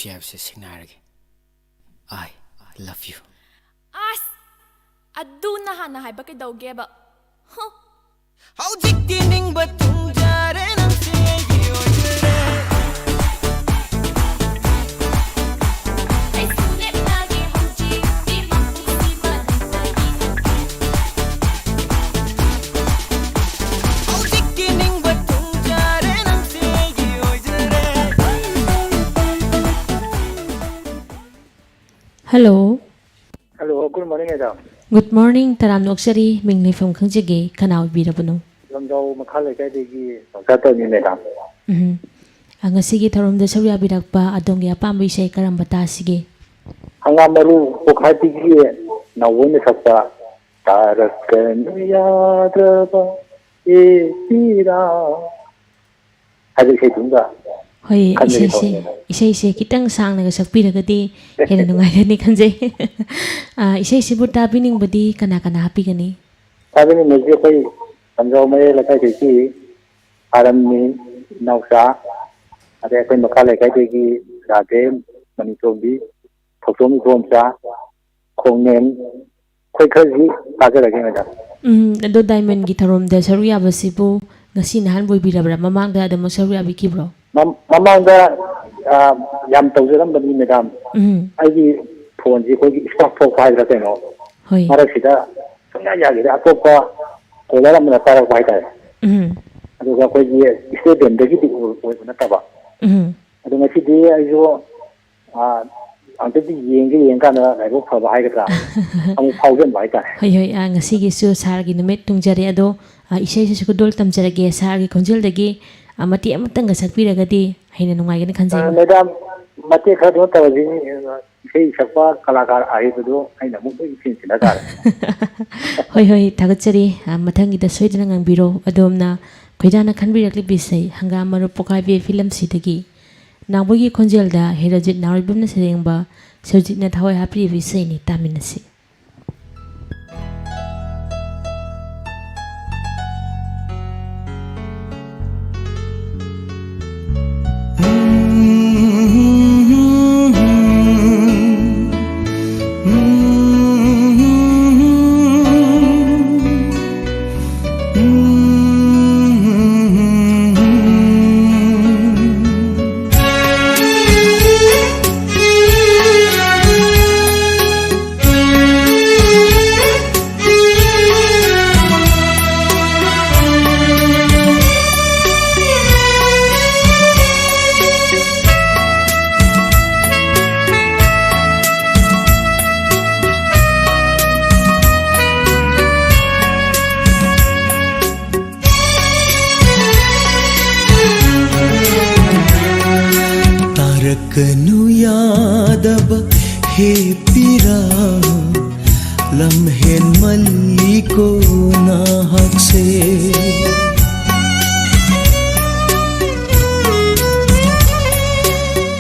ꯅꯨꯡꯁꯤ ꯍꯥꯏꯕꯁꯦ ꯁꯦꯡꯅ ꯍꯥꯏꯔꯒꯦ, I love you. ꯑꯁ! ꯑꯗꯨ ꯅꯍꯥꯟꯅ ꯍꯥꯏꯕ ꯀꯩꯗꯧꯒꯦꯕ? ꯍꯨ! ꯍꯧꯖꯤꯛꯇꯤ ꯅꯤꯡꯕ ꯊꯨꯡꯖꯔꯦ, ꯅꯪꯁꯦ ꯑꯩꯒꯤ ꯑꯣꯏꯖꯔꯦ꯫ ꯍꯧꯖꯤꯛꯇꯤ ꯅꯤꯡꯕ ꯊꯨꯡꯖꯔꯦ, ꯅꯪꯁꯦ ꯑꯩꯒꯤ ꯑꯣꯏꯖꯔꯦ꯫ Hello. Hello, good morning, madam. Good morning, ꯇꯔꯥꯝꯅ ꯑꯣꯛꯆꯔꯤ꯫ ꯃꯤꯡ ꯂꯩꯐꯝ ꯈꯪꯖꯒꯦ, ꯀꯅꯥ ꯑꯣꯏꯕꯤꯔꯕꯅꯣ? ꯂꯝꯖꯥꯎ ꯃꯈꯥ ꯂꯩꯀꯥꯏꯗꯒꯤ ꯅꯥꯎꯆꯥ ꯇꯣꯝꯕꯤ, madam꯫ ꯎꯝ꯫ ꯑ, ꯉꯁꯤꯒꯤ ꯊꯧꯔꯝꯗ ꯁꯔꯨꯛ ꯌꯥꯕꯤꯔꯛꯄ ꯑꯗꯣꯝꯒꯤ ꯑꯄꯥꯝꯕ ꯏꯁꯩ ꯀꯔꯝꯕ ꯇꯥꯁꯤꯒꯦ? ꯍꯪꯒꯥꯝ ꯃꯔꯨ ꯄꯣꯛꯈꯥꯏꯕꯤꯒꯤ ꯅꯥꯎꯕꯣꯏꯅ ꯁꯛꯄ "ꯇꯥꯔꯛꯀꯅꯨ ꯌꯥꯗ꯭ꯔꯕ ꯏꯄꯤꯔꯥ" ꯍꯥꯏꯕ ꯏꯁꯩꯗꯨꯝꯒ ꯍꯣꯏ, ꯈꯟꯖꯒꯦ ꯏꯁꯩꯁꯦ ꯇꯧꯕꯅꯦ꯫ ꯏꯁꯩꯁꯦ ꯈꯤꯇꯪ ꯁꯥꯡꯅꯒ ꯁꯛꯄꯤꯔꯒꯗꯤ ꯍꯦꯟꯅ ꯅꯨꯡꯉꯥꯏꯒꯅꯤ ꯈꯟꯖꯩ꯫ ꯑ, ꯏꯁꯩꯁꯤꯕꯨ ꯇꯥꯕꯤꯅꯤꯡꯕꯗꯤ ꯀꯅꯥ ꯀꯅꯥ ꯍꯥꯞꯄꯤꯒꯅꯤ? ꯇꯥꯕꯤꯅꯤꯡꯕꯁꯤ ꯑꯩꯈꯣꯏ ꯂꯝꯖꯥꯎ ꯃꯌꯥꯏ ꯂꯩꯀꯥꯏꯗꯒꯤ ꯑꯥꯔꯝꯅꯤ, ꯏꯅꯥꯎꯆꯥ, ꯑꯗꯩ ꯑꯩꯈꯣꯏ ꯃꯈꯥ ꯂꯩꯀꯥꯏꯗꯒꯤ ꯔꯥꯙꯦ, ꯃꯅꯤꯇꯣꯝꯕꯤ, ꯊꯧꯆꯣꯝ, ꯏꯕꯣꯝꯆꯥ, ꯈꯣꯡꯅꯦꯝ, ꯑꯩꯈꯣꯏ ꯈꯔꯁꯤ ꯇꯥꯖꯔꯒꯦ, madam꯫ ꯎꯝ, ꯑꯗꯣ ꯗꯥꯏꯃꯟꯒꯤ ꯊꯧꯔꯝꯗ ꯁꯔꯨꯛ ꯌꯥꯕꯁꯤꯕꯨ ꯉꯁꯤ ꯑꯍꯥꯟꯕ ꯑꯣꯏꯕꯤꯔꯕ꯭ꯔꯥ? ꯃꯃꯥꯡꯗ ꯑꯗꯨꯝ ꯁꯔꯨꯛ ꯌꯥꯕꯤꯈꯤꯕ꯭ꯔꯣ? ꯃꯝ-, ꯃꯃꯥꯡꯗ, ꯑ, ꯌꯥꯝ ꯇꯧꯖꯔꯝꯕꯅꯤ, madam꯫ ꯎꯝ, ꯑꯩꯒꯤ ꯐꯣꯟꯁꯤ ꯑꯩꯈꯣꯏꯒꯤ spark ꯊꯣꯛꯄ ꯍꯥꯏꯗ꯭ꯔꯥ ꯀꯩꯅꯣ, ꯍꯣꯏ꯫ ꯃꯔꯛꯁꯤꯗ ꯁꯨꯡꯌꯥ ꯌꯥꯈꯤꯗꯦ꯫ ꯑꯇꯣꯞꯄ caller ꯑꯃꯅ ꯄꯥꯏꯔꯛꯄ ꯍꯥꯏꯇꯥꯔꯦ꯫ ꯎꯝ, ꯑꯗꯨꯒ ꯑꯩꯈꯣꯏꯒꯤ stadiumꯗꯒꯤꯗꯤ ꯑꯣꯏꯕ ꯅꯠꯇꯕ꯫ ꯎꯝ꯫ ꯑꯗꯣ ꯉꯁꯤꯗꯤ ꯑꯩꯁꯨ, ꯑ, ꯑꯝꯇꯗꯤ ꯌꯦꯡꯒꯦ, ꯌꯦꯡꯀꯥꯟꯗ ꯂꯥꯏꯕꯛ ꯐꯕ ꯍꯥꯏꯒꯗ꯭ꯔꯥ, ꯑꯃꯨꯛ ꯐꯥꯎꯖꯟꯕ ꯍꯥꯏꯇꯥꯔꯦ꯫ ꯍꯣꯏ, ꯍꯣꯏ, ꯑ, ꯉꯁꯤꯒꯤꯁꯨ ꯁꯥꯔꯒꯤ ꯅꯨꯃꯤꯠ ꯊꯨꯡꯖꯔꯦ꯫ ꯑꯗꯣ, ꯑ, ꯏꯁꯩꯁꯤꯁꯨ ꯈꯨꯗꯣꯜ ꯇꯝꯖꯔꯒꯦ꯫ ꯁꯥꯔꯒꯤ ꯈꯣꯟꯖꯦꯜꯗꯒꯤ, ꯑ, ꯃꯇꯦꯛ ꯑꯃꯇꯪꯒ ꯁꯛꯄꯤꯔꯒꯗꯤ ꯍꯦꯟꯅ ꯅꯨꯡꯉꯥꯏꯒꯅꯤ ꯈꯟꯖꯩ꯫ ꯑ, madam, ꯃꯇꯦꯛ ꯈꯔ ꯑꯗꯨꯝ ꯇꯧꯔꯁꯤ꯫ ꯏꯁꯩ ꯁꯛꯄ ꯀꯂꯥꯀꯥꯔ ꯑꯍꯩꯕꯗꯨ ꯑꯩꯅ ꯑꯃꯨꯛ ꯂꯣꯏ ꯁꯤꯟꯁꯤꯟꯅ ꯇꯥꯔꯦ꯫ ꯍꯣꯏ, ꯍꯣꯏ, ꯊꯥꯒꯠꯆꯔꯤ꯫ ꯑ, ꯃꯊꯪꯒꯤꯗ ꯁꯣꯏꯗꯅ ꯉꯪꯕꯤꯔꯣ꯫ ꯑꯗꯣꯝꯅ ꯈꯣꯏꯗꯥꯅ ꯈꯟꯕꯤꯔꯛꯂꯤꯕ ꯏꯁꯩ ꯍꯪꯒꯥꯝ ꯃꯔꯨ ꯄꯣꯛꯈꯥꯏꯕꯤ ꯐꯤꯂꯝꯁꯤꯗꯒꯤ ꯅꯥꯎꯕꯒꯤ ꯈꯣꯟꯖꯦꯜꯗ ꯍꯦꯔꯣꯖꯤꯠ ꯅꯥꯎꯔꯩꯕꯝꯅ ꯁꯩꯔꯦꯡꯕ, ꯁꯨꯔꯖꯤꯠꯅ ꯊꯋꯥꯏ ꯍꯥꯞꯄꯤꯔꯤꯕ ꯏꯁꯩꯅꯤ꯫ ꯇꯥꯃꯤꯟꯅꯁꯤ꯫ ꯀꯅꯨ ꯌꯥꯗꯕ ꯍꯦꯞꯄꯤꯔꯥ, ꯂꯝ ꯍꯦꯟꯃꯜꯂꯤꯀꯣ ꯅꯍꯥꯛꯁꯦ꯫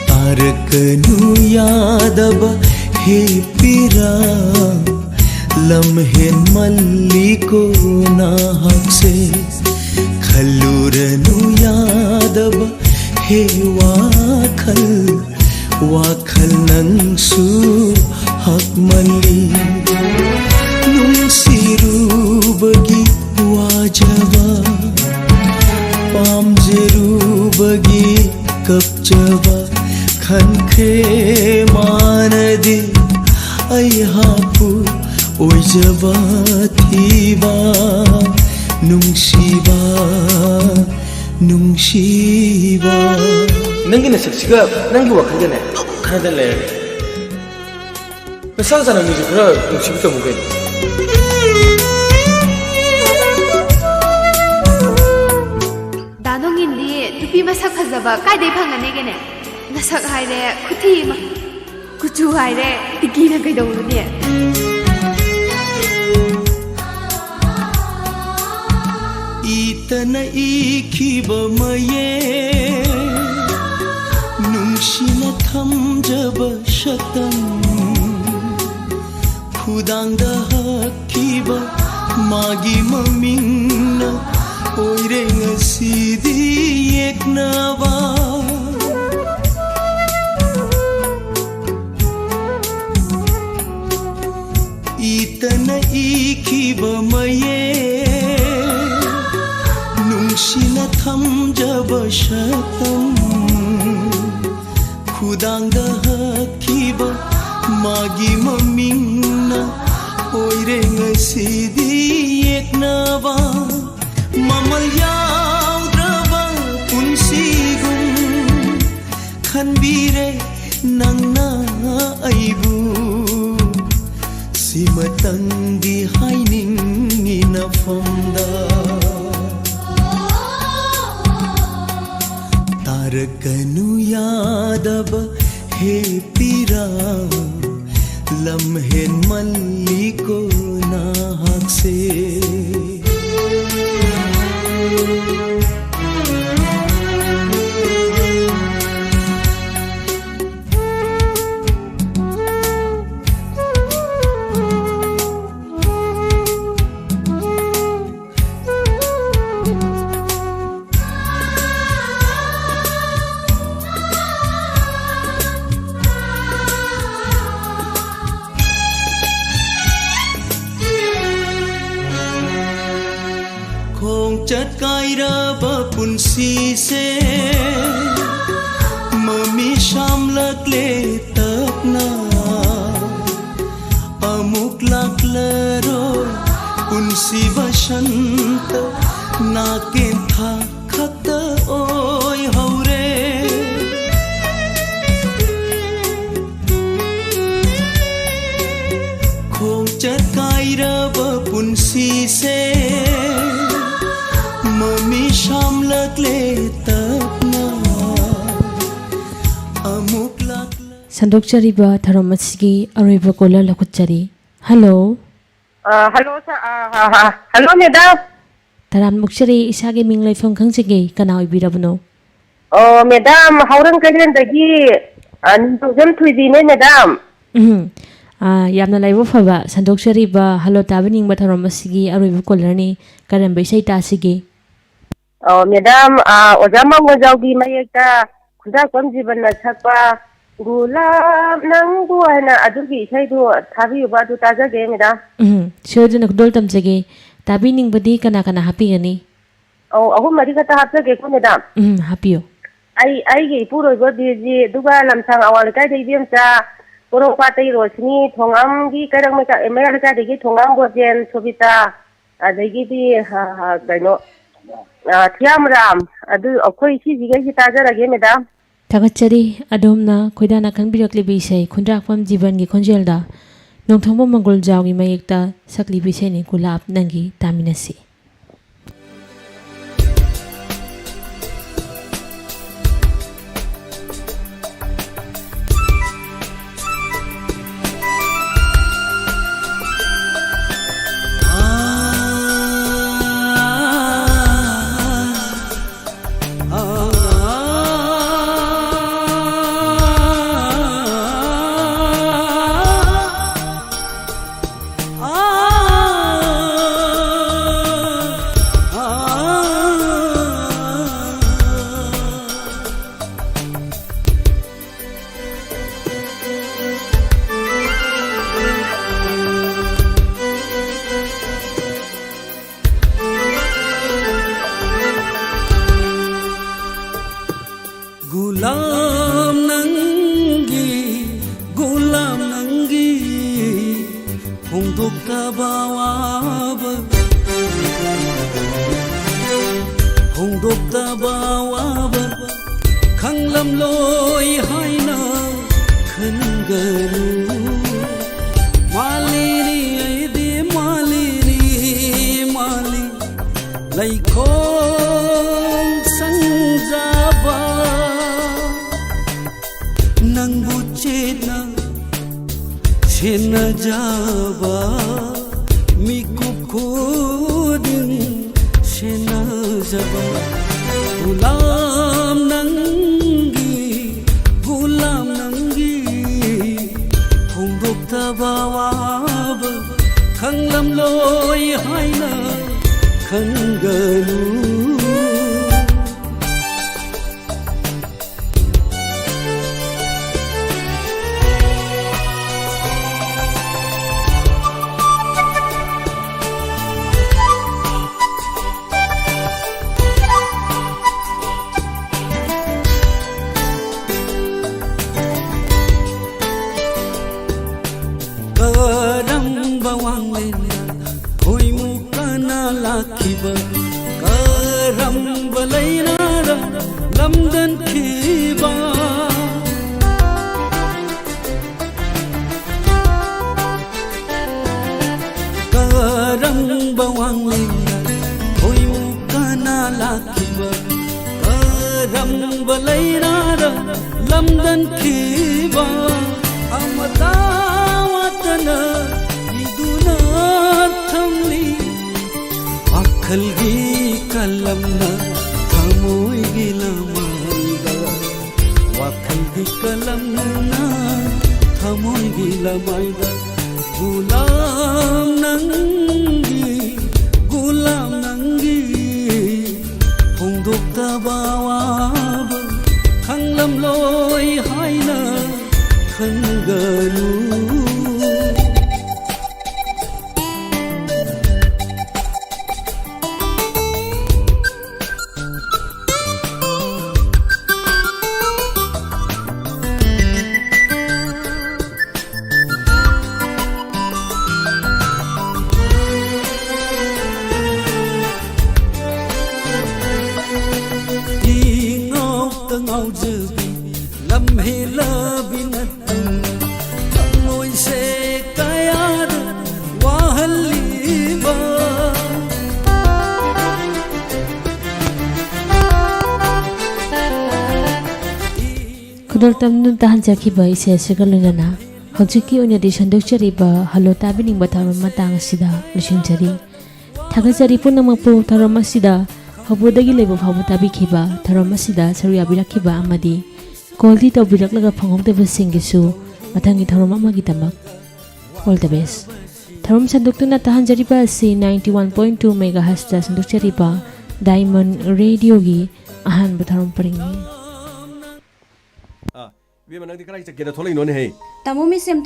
ꯇꯥꯔꯛꯀꯅꯨ ꯌꯥꯗꯕ ꯍꯦꯞꯄꯤꯔꯥ, ꯂꯝ ꯍꯦꯟꯃꯜꯂꯤꯀꯣ ꯅꯍꯥꯛꯁꯦ꯫ ꯈꯜꯂꯨꯔꯅꯨ ꯌꯥꯗꯕ ꯍꯦ ꯋꯥꯈꯜ, ꯋꯥꯈꯜ ꯅꯪꯁꯨ ꯍꯛꯃꯜꯂꯤ꯫ ꯅꯨꯡꯁꯤꯔꯨꯕꯒꯤ ꯋꯥꯖꯕ, ꯄꯥꯝꯖꯔꯨꯕꯒꯤ ꯀꯞꯆꯕ, ꯈꯟꯈ꯭ꯔꯦ ꯃꯥꯅꯗꯤ ꯑꯩꯍꯥꯛꯄꯨ ꯑꯣꯏꯖꯕ ꯊꯤꯕ꯫ ꯅꯨꯡꯁꯤꯕ, ꯅꯨꯡꯁꯤꯕ꯫ ꯅꯪꯒꯤ ꯅꯁꯛꯁꯤꯒ ꯅꯪꯒꯤ ꯋꯥꯈꯜꯒꯅꯦ ꯑꯗꯨꯝ ꯈꯟꯅꯗꯅ ꯂꯩꯔꯦ꯫ ꯅꯁꯥ ꯅꯁꯥ ꯅꯪꯒꯤꯁꯨ ꯈꯔ ꯅꯨꯡꯁꯤꯕ ꯇꯝꯃꯨ ꯀꯩꯅꯣ꯫ ꯗꯥ ꯅꯣꯡꯏꯟꯗꯤ ꯅꯨꯄꯤ ꯃꯁꯛ ꯐꯖꯕ ꯀꯥꯏꯗꯩ ꯐꯪꯒꯅꯦꯒꯦꯅꯦ? ꯅꯁꯛ ꯍꯥꯏꯔꯦ ꯈꯨꯊꯤ ꯑꯃ, ꯀꯨꯆꯨ ꯍꯥꯏꯔꯦ ꯇꯤꯀꯤꯅ ꯀꯩꯗꯧꯔꯨꯅꯤ? ꯏꯇꯅ ꯏꯈꯤꯕ ꯃꯌꯦꯛ, ꯅꯨꯡꯁꯤꯅ ꯊꯝꯖꯕ ꯁꯛꯇꯝ, ꯈꯨꯗꯥꯡꯗ ꯍꯛꯈꯤꯕ ꯃꯥꯒꯤ ꯃꯃꯤꯡꯅ ꯑꯣꯏꯔꯦ ꯉꯁꯤꯗꯤ ꯌꯦꯛꯅꯕ꯫ ꯏꯇꯅ ꯏꯈꯤꯕ ꯃꯌꯦꯛ, ꯅꯨꯡꯁꯤꯅ ꯊꯝꯖꯕ ꯁꯛꯇꯝ, ꯈꯨꯗꯥꯡꯗ ꯍꯛꯈꯤꯕ ꯃꯥꯒꯤ ꯃꯃꯤꯡꯅ ꯑꯣꯏꯔꯦ ꯉꯁꯤꯗꯤ ꯌꯦꯛꯅꯕ꯫ ꯃꯃꯜ ꯌꯥꯎꯗ꯭ꯔꯕ ꯄꯨꯟꯁꯤꯒꯨꯝ ꯈꯟꯕꯤꯔꯦ ꯅꯪꯅ ꯑꯩꯕꯨ꯫ ꯁꯤꯃꯇꯪꯗꯤ ꯍꯥꯏꯅꯤꯡꯉꯤ ꯅꯐꯝꯗ꯫ ꯔꯀꯅꯨ ꯌꯥꯗꯕ ꯍꯦ ꯄꯤꯔꯥ, ꯂꯝ ꯍꯦꯟꯃꯜꯂꯤꯀꯣ ꯅꯍꯥꯛꯁꯦ꯫ ꯈꯣꯡꯆꯠ ꯀꯥꯏꯔꯕ ꯄꯨꯟꯁꯤꯁꯦ ꯃꯃꯤ ꯁꯥꯝꯂꯛꯂꯦ ꯇꯞꯅ꯫ ꯑꯃꯨꯛ ꯂꯥꯛꯂꯔꯣꯏ ꯄꯨꯟꯁꯤ ꯕꯁꯟꯇ, ꯅꯥꯀꯦꯟꯊꯥ ꯈꯛꯇ ꯑꯣꯏꯍꯧꯔꯦ꯫ ꯈꯣꯡꯆꯠ ꯀꯥꯏꯔꯕ ꯄꯨꯟꯁꯤꯁꯦ ꯃꯃꯤ ꯁꯥꯝꯂꯛꯂꯦ ꯇꯞꯅ꯫ ꯑꯃꯨꯛ ꯂꯥꯛꯂ- ꯁꯟꯗꯣꯛꯆꯔꯤꯕ ꯊꯧꯔꯝ ꯑꯁꯤꯒꯤ ꯑꯔꯣꯏꯕ ꯀꯣꯂꯔ ꯂꯧꯈꯠꯆꯔꯤ꯫ ꯍꯜꯂꯣ꯫ ꯑ, ꯍꯜꯂꯣ, ꯁꯥꯔ꯫ ꯑ, ꯑ, ꯑ, ꯍꯜꯂꯣ, ꯃꯦꯗꯥꯝ꯫ ꯇꯔꯥꯝꯅ ꯑꯣꯛꯆꯔꯤ, ꯏꯁꯥꯒꯤ ꯃꯤꯡ ꯂꯩꯐꯝ ꯈꯪꯖꯒꯦ, ꯀꯅꯥ ꯑꯣꯏꯕꯤꯔꯕꯅꯣ? ꯑꯣ, ꯃꯦꯗꯥꯝ, ꯍꯥꯎꯔꯪ ꯀꯩꯔꯦꯟꯗꯒꯤ, ꯑ, ꯅꯤꯡꯊꯧꯖꯝ ꯊꯣꯏꯕꯤꯅꯦ, ꯃꯦꯗꯥꯝ꯫ ꯎꯝ꯫ ꯑ, ꯌꯥꯝꯅ ꯂꯥꯏꯕꯛ ꯐꯕ, ꯁꯟꯗꯣꯛꯆꯔꯤꯕ, ꯍꯜꯂꯣ ꯇꯥꯕꯤꯅꯤꯡꯕ ꯊꯧꯔꯝ ꯑꯁꯤꯒꯤ ꯑꯔꯣꯏꯕ ꯀꯣꯂꯔꯅꯤ꯫ ꯀꯔꯝꯕ ꯏꯁꯩ ꯇꯥꯁꯤꯒꯦ? ꯑꯣ, ꯃꯦꯗꯥꯝ, ꯑ, ꯑꯣꯖꯥ ꯃꯥꯡꯒꯣꯜꯖꯥꯎꯒꯤ ꯃꯌꯦꯛꯇ ꯈꯨꯟꯗ꯭ꯔꯥꯛꯄꯝ ꯖꯤꯕꯟꯅ ꯁꯛꯄ ꯒꯨꯂꯥꯞ ꯅꯪꯕꯨ ꯍꯥꯏꯅ ꯑꯗꯨꯒꯤ ꯏꯁꯩꯗꯨ ꯊꯥꯕꯤꯌꯨꯕ, ꯑꯗꯨ ꯇꯥꯖꯒꯦ, ꯃꯦꯗꯥꯝ꯫ ꯎꯝ, ꯁꯣꯏꯗꯅ ꯈꯨꯗꯣꯜ ꯇꯝꯖꯒꯦ꯫ ꯇꯥꯕꯤꯅꯤꯡꯕꯗꯤ ꯀꯅꯥ ꯀꯅꯥ ꯍꯥꯞꯄꯤꯒꯅꯤ? ꯑꯧ, ꯑꯍꯨꯝ ꯃꯔꯤ ꯈꯛꯇ ꯍꯥꯞꯆꯒꯦꯀꯣ, ꯃꯦꯗꯥꯝ꯫ ꯎꯝ, ꯍꯥꯞꯄꯤꯌꯨ꯫ ꯑꯩ, ꯑꯩꯒꯤ ꯏꯄꯨꯔꯣꯏꯕ ꯕꯤꯔꯖꯤꯠ, ꯑꯗꯨꯒ ꯂꯝꯁꯥꯡ ꯑꯋꯥꯡ ꯂꯩꯀꯥꯏꯗ ꯏꯕꯦꯝꯆꯥ, ꯄꯣꯔꯣꯝꯄꯥꯠꯇꯒꯤ ꯔꯣꯁꯤꯅꯤ, ꯊꯣꯉꯥꯝꯒꯤ ꯀꯩꯔꯛ ꯃꯩꯀꯥ-, ꯃꯌꯥ ꯂꯩꯀꯥꯏꯗꯒꯤ ꯊꯣꯉꯥꯝ ꯕꯣꯖꯦꯟ, ꯁꯣꯕꯤꯇꯥ, ꯑꯗꯒꯤꯗꯤ, ꯑ, ꯑ, ꯀꯩꯅꯣ, ꯑ, ꯊꯤꯌꯥꯝ ꯔꯥꯝ, ꯑꯗꯨ ꯑꯩꯈꯣꯏ ꯁꯤꯁꯤꯒꯩꯁꯤ ꯇꯥꯖꯔꯒꯦ, ꯃꯦꯗꯥꯝ꯫ ꯊꯥꯒꯠꯆꯔꯤ꯫ ꯑꯗꯣꯝꯅ ꯈꯣꯏꯗꯥꯅ ꯈꯟꯕꯤꯔꯛꯂꯤꯕ ꯏꯁꯩ ꯈꯨꯟꯗ꯭ꯔꯥꯛꯄꯝ ꯖꯤꯕꯟꯒꯤ ꯈꯣꯟꯖꯦꯜꯗ ꯅꯣꯡꯊꯣꯝꯕꯝ ꯃꯪꯒꯣꯜꯖꯥꯎꯒꯤ ꯃꯌꯦꯛꯇ ꯁꯛꯂꯤꯕ ꯏꯁꯩꯅꯤ ꯒꯨꯂꯥꯞ ꯅꯪꯒꯤ꯫ ꯇꯥꯃꯤꯟꯅꯁꯤ꯫ ꯇꯕ ꯋꯥꯕ, ꯐꯣꯡꯗꯣꯛꯇꯕ ꯋꯥꯕ, ꯈꯪꯂꯝꯂꯣꯏ ꯍꯥꯏꯅ ꯈꯟꯒꯅꯨ꯫ ꯃꯥꯜꯂꯤꯅꯤ ꯑꯩꯗꯤ ꯃꯥꯜꯂꯤꯅꯤ, ꯃꯥꯜꯂꯤ ꯂꯩꯈꯣꯝ ꯁꯪꯖꯕ꯫ ꯅꯪꯕꯨ ꯆꯦꯠꯅ ꯁꯦꯟꯅꯖꯕ, ꯃꯤꯀꯨꯞ ꯈꯨꯗꯤꯡ ꯁꯦꯟꯅꯖꯕ꯫ ꯒꯨꯂꯥꯝ ꯅꯪꯒꯤ, ꯒꯨꯂꯥꯝ ꯅꯪꯒꯤ, ꯐꯣꯡꯗꯣꯛꯇꯕ ꯋꯥꯕ ꯈꯪꯂꯝꯂꯣꯏ ꯍꯥꯏꯅ ꯈꯟꯒꯅꯨ꯫ ꯀꯔꯝꯕ ꯋꯥꯡꯂꯦꯟꯗ ꯈꯣꯏꯃꯨ ꯀꯅꯥ ꯂꯥꯛꯈꯤꯕ? ꯀꯔꯝꯕ ꯂꯩꯅꯥꯗ ꯂꯝꯗꯟꯈꯤꯕ? ꯀꯔꯝꯕ ꯋꯥꯡꯂꯦꯟꯗ ꯈꯣꯏꯃꯨ ꯀꯅꯥ ꯂꯥꯛꯈꯤꯕ? ꯀꯔꯝꯕ ꯂꯩꯅꯥꯗ ꯂꯝꯗꯟꯈꯤꯕ? ꯑꯃꯇ ꯋꯥꯠꯇꯅ ꯏꯗꯨꯅ ꯊꯝꯂꯤ꯫ ꯋꯥꯈꯜꯒꯤ ꯀꯂꯝꯅ ꯊꯃꯣꯏꯒꯤ ꯂꯃꯥꯏꯗ, ꯋꯥꯈꯜꯒꯤ ꯀꯂꯝꯅ ꯊꯃꯣꯏꯒꯤ ꯂꯃꯥꯏꯗ, ꯒꯨꯂꯥꯝ ꯅꯪꯒꯤ, ꯒꯨꯂꯥꯝ ꯅꯪꯒꯤ, ꯐꯣꯡꯗꯣꯛꯇꯕ ꯋꯥꯕ ꯈꯪꯂꯝꯂꯣꯏ ꯍꯥꯏꯅ ꯈꯟꯒꯅꯨ꯫ ꯗꯣꯜꯇꯝꯅ ꯇꯥꯍꯟꯖꯈꯤꯕ ꯏꯁꯩ ꯑꯁꯤꯒ ꯂꯣꯏꯅꯅ ꯍꯧꯖꯤꯛꯀꯤ ꯑꯣꯏꯅꯗꯤ ꯁꯟꯗꯣꯛꯆꯔꯤꯕ ꯍꯜꯂꯣ ꯇꯥꯕꯤꯅꯤꯡꯕ ꯊꯧꯔꯝ ꯃꯇꯥꯡ ꯑꯁꯤꯗ ꯂꯣꯏꯁꯤꯟꯖꯔꯤ꯫ ꯊꯥꯒꯠꯆꯔꯤ ꯄꯨꯝꯅꯃꯛꯄꯨ꯫ ꯊꯧꯔꯝ ꯑꯁꯤꯗ ꯍꯧꯕꯗꯒꯤ ꯂꯣꯏꯕ ꯐꯥꯎꯕ ꯇꯥꯕꯤꯈꯤꯕ, ꯊꯧꯔꯝ ꯑꯁꯤꯗ ꯁꯔꯨꯛ ꯌꯥꯕꯤꯔꯛꯈꯤꯕ ꯑꯃꯗꯤ ꯀꯣꯜꯗꯤ ꯇꯧꯕꯤꯔꯛꯂꯒ ꯐꯪꯍꯧꯗꯕꯁꯤꯡꯒꯤꯁꯨ ꯃꯊꯪꯒꯤ ꯊꯧꯔꯝ ꯑꯃꯒꯤꯗꯃꯛ all the best꯫ ꯊꯧꯔꯝ ꯁꯟꯗꯣꯛꯇꯨꯅ ꯇꯥꯍꯟꯖꯔꯤꯕ ꯑꯁꯤ ninety one point two megahertzꯇ ꯁꯟꯗꯣꯛꯆꯔꯤꯕ Diamond Radioꯒꯤ ꯑꯍꯥꯟꯕ ꯊꯧꯔꯝ ꯄꯔꯤꯡꯅꯤ꯫ ꯏꯕꯦꯝꯃ, ꯅꯪꯗꯤ ꯀꯗꯥꯏ ꯆꯠꯀꯦꯅ ꯊꯣꯛꯂꯛꯏꯅꯣꯅꯦ ꯍꯦ? ꯇꯥꯃꯣ ꯃꯤꯁ ꯑꯝꯇ